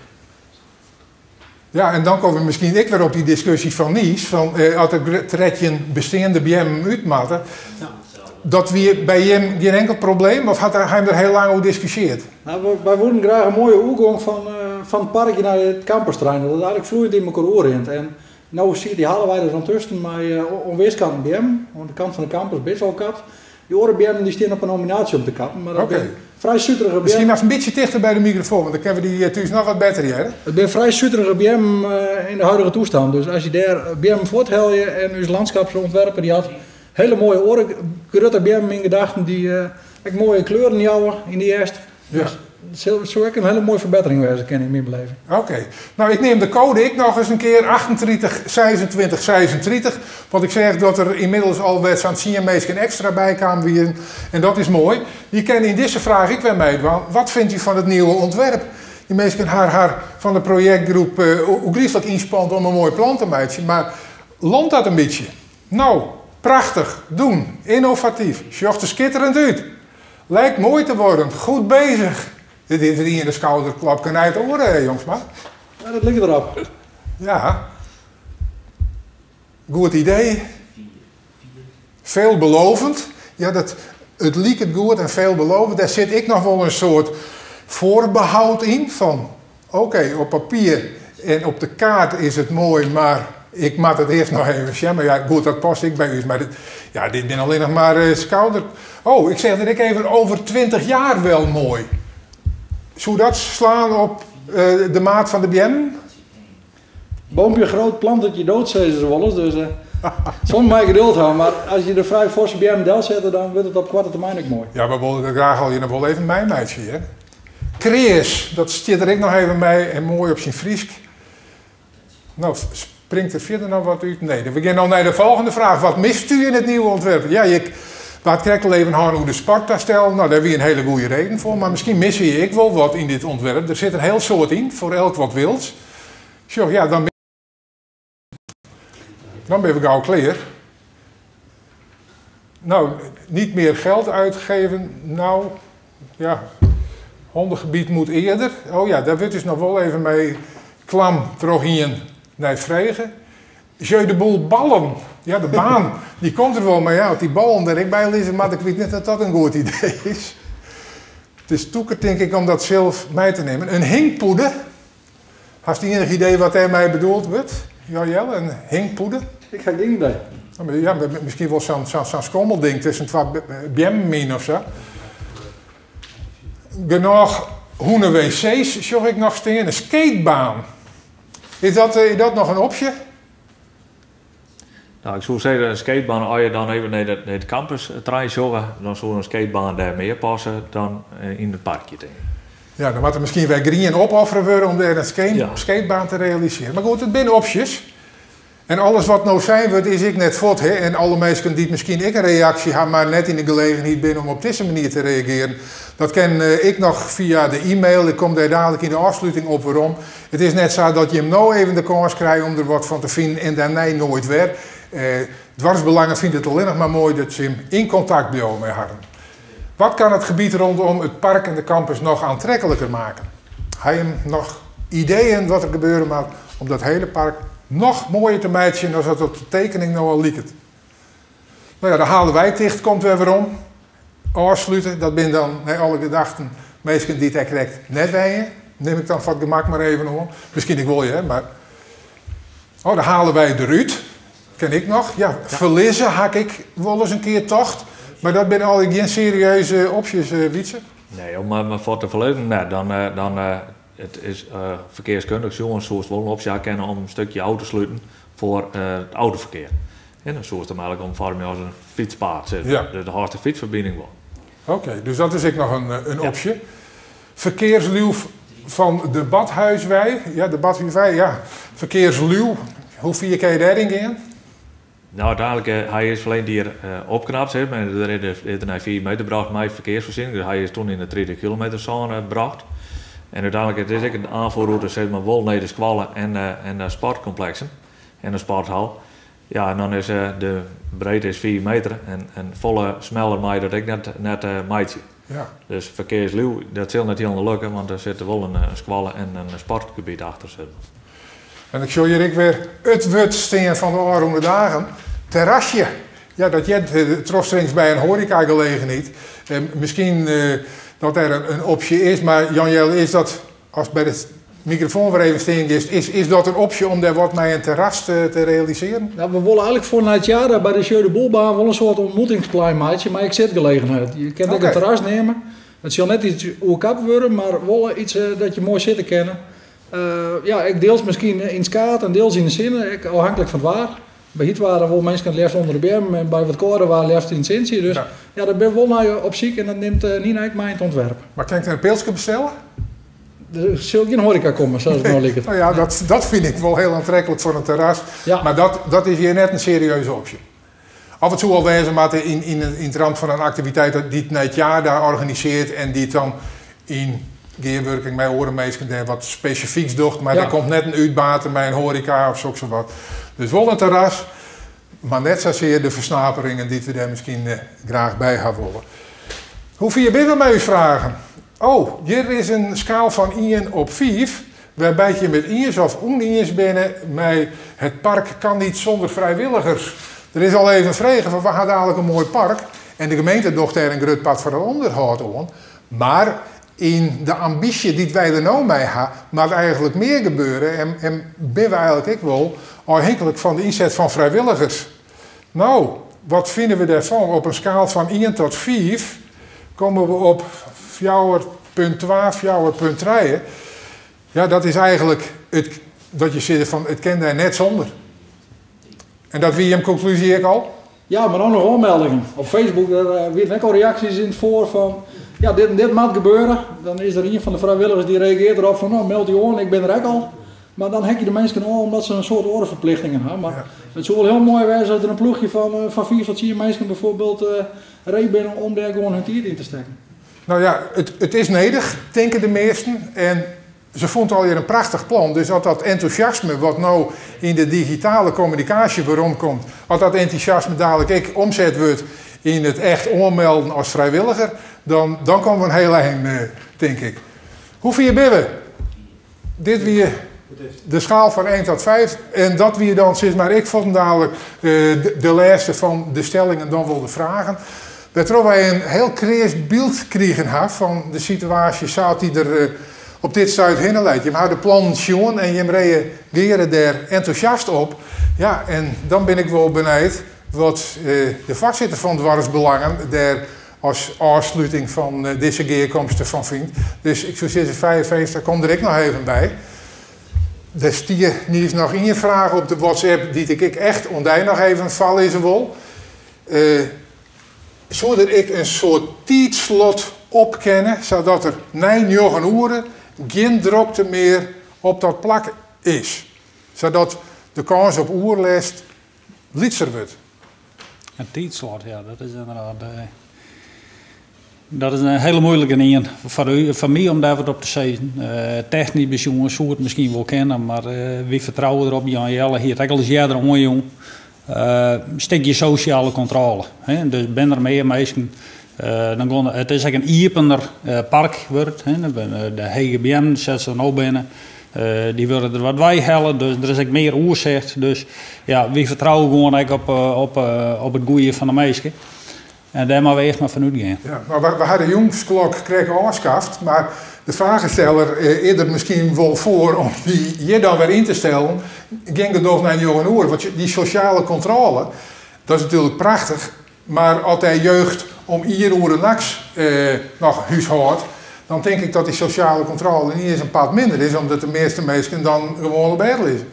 Ja, en dan komme we miskien ek wer op dy diskusje fan niis, fan as der 13 besteande beammen út moatte. Dat wie by jim gjin inkeld probleem, of hat him der hiel lang oer diskusjeard? No, wy woenen graach in moaie oergong fan it parkje nei it campusterrein, dat it eigenlik floeiend yn mekoar oerrint. En no siet dy Hallewei der dan tusken mei oan weerskanten beammen, oan de kant fan de campus binne se al kapt. Dy oare beammen dy stean op 'e nominaasje om te kappen, mar dat binne frij suterige beammen. Miskien moatst in bytsje tichter by de mikrofoan, want dan kinne we dy thús noch wat better hearre. It binne frij suterige beammen yn de huidige toestand, dus as je dêr beammen fuorthelje en ús landschapsontwerper dy hat hele moaie oare grutte beammen yn gedachten dy't ek moaie kleuren jouwe yn de hjerst. Dus dat soe ek in hiele moaie ferbettering wêze kinne yn myn beleving. Oké. No, ik neam de koade ek noch ris in kear, 38 26 36, want ik seach dat der ynmiddels al wer sa'n tsien minsken ekstra by kaam wienen en dat is moai. Dy kinne yn dizze fraach ek wer meidwaan, wat vindt u van het nieuwe ontwerp? Dy minsken ha har fan de projektgroep oergriislik ynspand om in moai plan te meitsjen, mar landt dat in bytsje? No, prachtich, doen, ynnovatyf, sjocht der skitterend út. Lijkt mooi te worden, goed bezig. Dit is it iene skouderklopke nei it oare, Jongsma. Ja, dat liket derop. Ja. Goed idee. Veelbelovend. Ja, dat, it liket goed en veelbelovend, dêr sit ek noch wol in soart foarbehoud yn fan oké, op papier en op de kaart is it moai, mar ik moat it earst noch even sjen. Mar ja, goed, dat past ek by ús. Mar dit, ja, dit binne allinnich mar skouder... Oh, ik seach der ek even over 20 jaar wel mooi. Soe dat slaan op de maat fan de beammen? Boompje groot, plant het je dood, sizze se wolris. Dus soms moatte je geduld hawwe, mar as je der frij forse beammen delsette, dan wurdt it op koarte termyn ek moai. Ja, we wolle dat graach allegear noch wol even meimeitsje, hear. Kreas, dat stiet der ek noch even by en moai op syn Frysk. No, springt der fierder noch wat út? Nee, we gean no nei de folgjende fraach. Wat mist u in het nieuwe ontwerp? Ja, ik waard krekt al even hân oer de sporttastel. No, dêr wie in hiele goede reden foar, mar miskien misse je ek wol wat yn dit ûntwerp. Der sit in hiel soad yn, foar elk wat wils. Sjoch, ja, dan Dan binne we gau klear. No, niet meer geld uitgeven. No, ja, hondengebied moet eerder. Oh ja, dêr wurdt dus noch wol even mei klam troch ien nei frege. Jeu de boule ballen. Ja, de baan, dy komt der wol, mar ja, as dy ballen der ek by lizze moatte, ik wit net oft dat in goed idee is. It is tûker, tink ik, om dat sels mei te nimmen. In hinkpûde. Hast ienich idee wat dêrmei bedoeld wurdt, Jan Jelle? In hinkpûde? Ik ha gjin idee. Ja, miskien wol sa'n skommelding tusken twa beammen yn of sa. Genôch hûne-wc's sjoch ik noch stean. In skatebaan. Is dat noch in opsje? No, ik soe sizze, in skatebaan, as je dan even nei it campusterrein sjogge, dan soe in skatebaan dêr mear passe dan yn it parkje, tink ik. Ja, dan moat der miskien wer grien opoffere wurde om dêr in skatebaan te realisearjen. Mar goed, it binne opsjes. En alles wat no sein wurdt is ek net fuort. Hè? En alle minsken dy't miskien ek in reaksje ha, mar net yn de gelegenheid binne om op dizze manier te reagearjen, dat kin ek noch fia de e-mail. Ik kom dêr dadelijk yn de ôfsluting op werom. It is net sa dat jim no even de kâns krije om der wat fan te finen en dêrnei noait wer. Doarpsbelangen fynt it allinnich mar moai dat jim yn kontakt bliuwe mei harren. Wat kan het gebied rondom het park en de campus nog aantrekkelijker maken? Ha jim noch. Ideeën wat der gebeure moat om dat hiele park noch moaier te meitsjen as dat op de tekening no al liket. No ja, de Haalderwei ticht komt wer werom. Ôfslute, dat binne dan nei alle gedachten minsken dy't dêr krekt net wenje. Nim ik dan foar it gemak mar even oan. Miskien ek wol hear, mar. Oh, de Haalderwei derút. Ken ik noch. Ja, ferlizze ha ik wolris in kear tocht. Mar dat binne allegear gjin serieuze opsjes, Wietse. Nee, om mar fuort te ferlizzen net. Dan, dan it is ferkearskundich sjoen soest wol in opsje ha kinne om in stikje ôf te sluten foar it autoferkear. En dan soest him eigentlik omfoarmje as in fytspaad, sis mar. Dus dan hâldst de fytsferbining wol. Oké, dus dat is ek noch in opsje. Ferkearsliuw fan de Badhuiswei. Ja, de Badhuiswei, ja. Ferkearsliuw, hoe fier kinne je dêryn gean? Nou, úteinlik, hy is ferleden jier opknapt, sis mar, en der is er nei 5 meter brocht mei ferkearsfoarsjenning. Dus hy is toen yn de 30 kilometer sône brocht. En úteinlik, it is ek in aanvoerrûte, sis mar, wol nei de skoalle en de sportkompleksen en de sporthal. Ja, en dan is de breedte is 5 meter en folle smeller mei je dat ek net meitsje. Dus ferkearsliuw, dat sil net hielendal lukke, want der sit wol in skoalle en in sportgebiet achter, sis mar. En ik sjoch hjir ek wer it wurd stean fan de ôfrûne dagen, terrasje. Ja, dat heart trochstrings by in hoarekagelegenheid. Miskien dat der in opsje is, mar Jan Jelle, is dat, ast by de mikrofoan wer even stean giest, is dat in opsje om dêr wat mei in terras te realisearjen? Nou, we wolle eigentlik foar nei it jaar by de Jeu de Boulebaan wol in soart ontmoetingsplein meitsje mei ek sitgelegenheid. Je kinne it ek in terras neame. It sil net iets oerkapt wurde, mar wol iets dat je moai sitte kinne. Ja, ek deels miskien yn it skaad en deels yn de sinne, ek ôfhinklik fan it waar. By hyt waar dan wol minsken it leafst ûnder de beammen en by wat kâlder waar leafst yn it sintsje. Dus ja, dêr binne we wol nei op syk en dat nimt Nina ek mei yn it ûntwerp. Mar kin ik der in pilske bestelle? Der sil gjin hoareka komme, sa as it no liket. No ja, dat fyn ik wol hiel oantreklik foar in terras. Mar dat is hjir net in serieuze opsje. Of it soe al wêze moatte yn it ramt fan in aktiviteit dy't nei it jaar daar organisearret en dy't dan yn gearwurking mei oare minsken dêr wat spesifyks docht, mar der komt net in útbater mei in hoareka of soksawat. Dus wol in terras, mar net sasear de fersnaperingen dy't we dêr miskien graach by ha wolle. Hoe fier binne we mei ús fragen? Oh, hjir is in skaal fan ien op fiif, wêrby't jim it iens of ûniens binne mei het park kan niet zonder vrijwilligers. Der is al even frege fan we ha dadelijk in moai park en de gemeente docht dêr in grut part fan it ûnderhâld oan, mar yn de ambysje dy't wy der no mei ha, moat eigentlik mear gebeure en en binne we eigentlik ek wol ôfhinklik fan de ynset fan frijwilligers. No, wat fine we dêrfan? Op in skaal fan ien tot fiif komme we op 4,2, 4,3. Ja, dat is eigentlik it, dat je sizze fan it kin dêr net sûnder. En dat wie jim konklúzje ek al? Ja, mar dan noch oanmeldingen. Op Facebook der wienen ek al reaksjes yn it foar fan ja, dit en dit moat gebeure. Dan is der ien fan de frijwilligers dy reagearret derop fan no, meld dy oan, ik bin der ek al. Mar dan heakje de minsken ôf omdat se in soad oare ferplichtingen ha. Mar it soe wol hiel moai wêze as der in ploechje fan fiif tot tsien minsken bijvoorbeeld ree binne om dêr gewoan hun tiid yn te stekken. No ja, it is nedich, tinke de measten. En se fûnen it allegear in prachtich plan. Dus as dat entûsjasme wat no yn de digitale kommunikaasje weromkomt, as dat entûsjasme dadelijk ek omset wurdt yn it echt oanmelden as frijwilliger, dan dan komme we in hiel ein, tink ik. Hoe fier binne we? Dit wie de schaal fan 1 tot 5 en dat wie dan sis mar ek fuortendalik de lêste fan de stellingen dan wol de fragen. Wêrtroch wy in hiel kreas byld krigen ha fan de situaasje sa't dy der op dit stuit hinne leit. Jim ha de plannen sjoen en jim reageare dêr entûsjast op. Ja, en dan bin ik wol benijd wat de foarsitter fan Doarpsbelangen dêr as ôfsluting fan dizze gearkomste fan fynt. Dus ik soe sizze 55, kom der ek noch even by. Der stie niis noch ien fraach op de WhatsApp dy't ik ek echt oan dy noch even foarlizze wol. Soe der ek in soart tiidslot op kinne, sadat der nei njoggen oere gjin drokte mear op dat plak is? Sadat de kâns op oerlêst lytser wurdt. In tiidslot, ja, dat is ynderdaad. Dat is in hiele muoilike ien foar my om dêr wat op te sizzen. Technysk besjoen soe it miskien wol kinne, mar wy fertrouwe derop. Jan Jelle hie it ek al ris earder oanjûn. In stikje sosjale kontrôle. Dus binne der mear minsken, dan gean it is ek in iepener park wurdt. De hege beammen sa't se no binne. Dy wurde der wat weihelle, dus der is ek mear oersicht. Dus ja, wy fertrouwe gewoan ek op, op, op it goede fan de minsken. En dêr moatte we earst mar fan útgean. Ja, no, we ha de jûnsklok krekt ôfskaft, mar de fragensteller is der miskien wol foar om dy hjir dan wer yn te stellen. Gjin gedoch nei njoggen oere, want dy sosjale kontrôle, dat is natuerlik prachtich, mar as dy jeugd om ien oere nachts noch húshâldt, dan tink ik dat dy sosjale kontrôle yniens in part minder is, omdat de measte minsken dan gewoan op bêd lizze.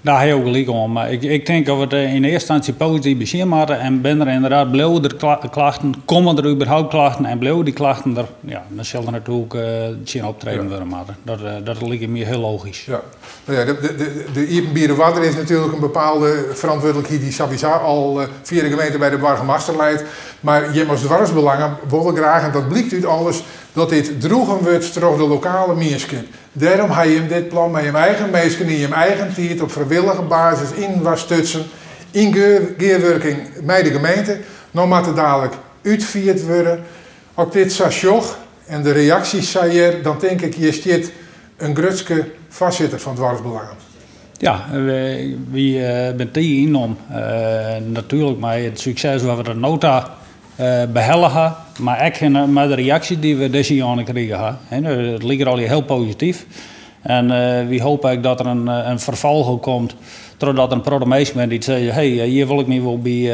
Dêr ha jo gelyk oan, mar ik, ik tink dat we it yn earste ynstânsje posityf besjen moatte en binne der ynderdaad, bliuwe der klachten, komme der überhaupt klachten en bliuwe dy klachten der, ja, dan sil der natuerlik tsjin optreden wurde moatte. Dat, dat liket my hiel logysk. Ja. No ja, de iepenbiere oarder is natuerlik in bepaalde ferantwurdlikheid dy't sawiesa al fia de gemeente by de boargemaster leit. Mar jim as doarpsbelangen wolle graach, en dat blykt út alles, dat dit droegen wurdt troch de lokale mienskip. Dêrom ha jim dit plan mei jim eigen minsken yn jim eigen tiid op frijwillige basis yninoar stutsen, yn gearwurking mei de gemeente. No moat it dalik útfierd wurde. As ik dit sa sjoch en de reaksjes sa hear, dan tink ik, hjir stiet in grutske foarsitter fan Doarpsbelangen. Ja, wy binne tige ynnommen. Natuerlik mei it sukses wat we oant no ta behelle ha, mar ek mei de reaksjes dy't we dizze jûn krigen ha. It liket allegear hiel posityf. En wy hoopje ek dat der in ferfolch komt, trochdat der in protte minsken binne dy't sizze, hey, hjir wol ik my wol by,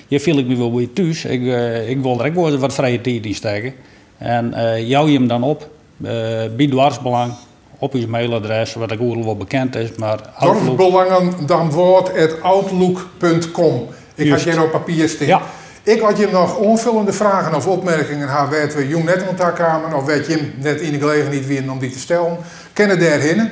hjir fiel ik my wol by thús, ik wol der ek wol wat frije tiid yn stekke. En jou jim dan op by Doarpsbelang op ús mailadres, wat ek oeral wol bekend is, mar Outlook. Dorpsbelangendamwâld@outlook.com. Ik ha it hjir op papier stean. Ja. Ek as jim noch oanfullende fragen of opmerkingen ha wêr't we jûn net oan ta kamen of wêr't jim net yn de gelegenheid wienen om dy te stellen, kinne dêrhinne.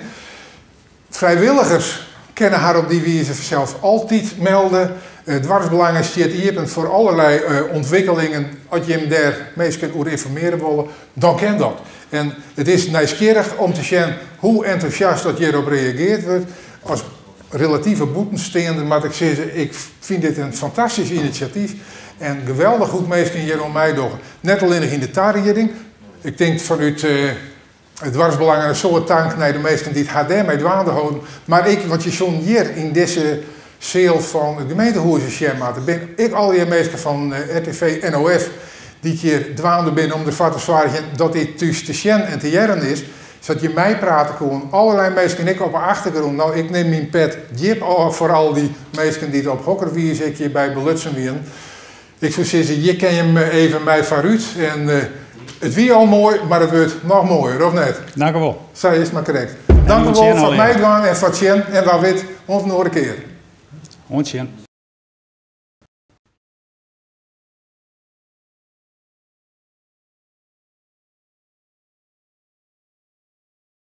Frijwilligers kinne har op dy wize fansels altyd melde. Doarpsbelangen stiet iepen foar allerlei ûntwikkelingen. As jim dêr minsken oer ynformearje wolle, dan kin dat. En it is nijsgjirrich om te sjen hoe entûsjast dat hjirop reageard wurdt. As relative bûtensteander moat ik sizze, ik fyn dit in fantastysk inisjatyf en geweldich hoe't minsken hjiroan meidogge. Net allinnich yn de tarieding, ik tink fanút it doarpsbelang in soad tank nei de minsken dy't har dêrmei dwaande holden, mar ek wat je soenen hjir yn dizze seal fan it gemeentehûs ris sjen moatte, binne ek allegear minsken fan RTV NOF dy't hjir dwaande binne om derfoar te soargjen dat dit thús te sjen en te hearren is, sa't je meiprate koenen. Allerlei minsken ek op 'e achtergrûn. No, ik nim myn pet djip ôf foar al dy minsken dy't op hokker wize ek hjirby belutsen wienen. Ik soe sizze, hjir kin jim even mei foarút. En it wie al moai, mar it wurdt noch moaier, of net? Dank u wol. Sa is it mar krekt. Dank u wol foar it meidwaan en foar it sjen. En wa wit, oant in oare kear. Oant sjen.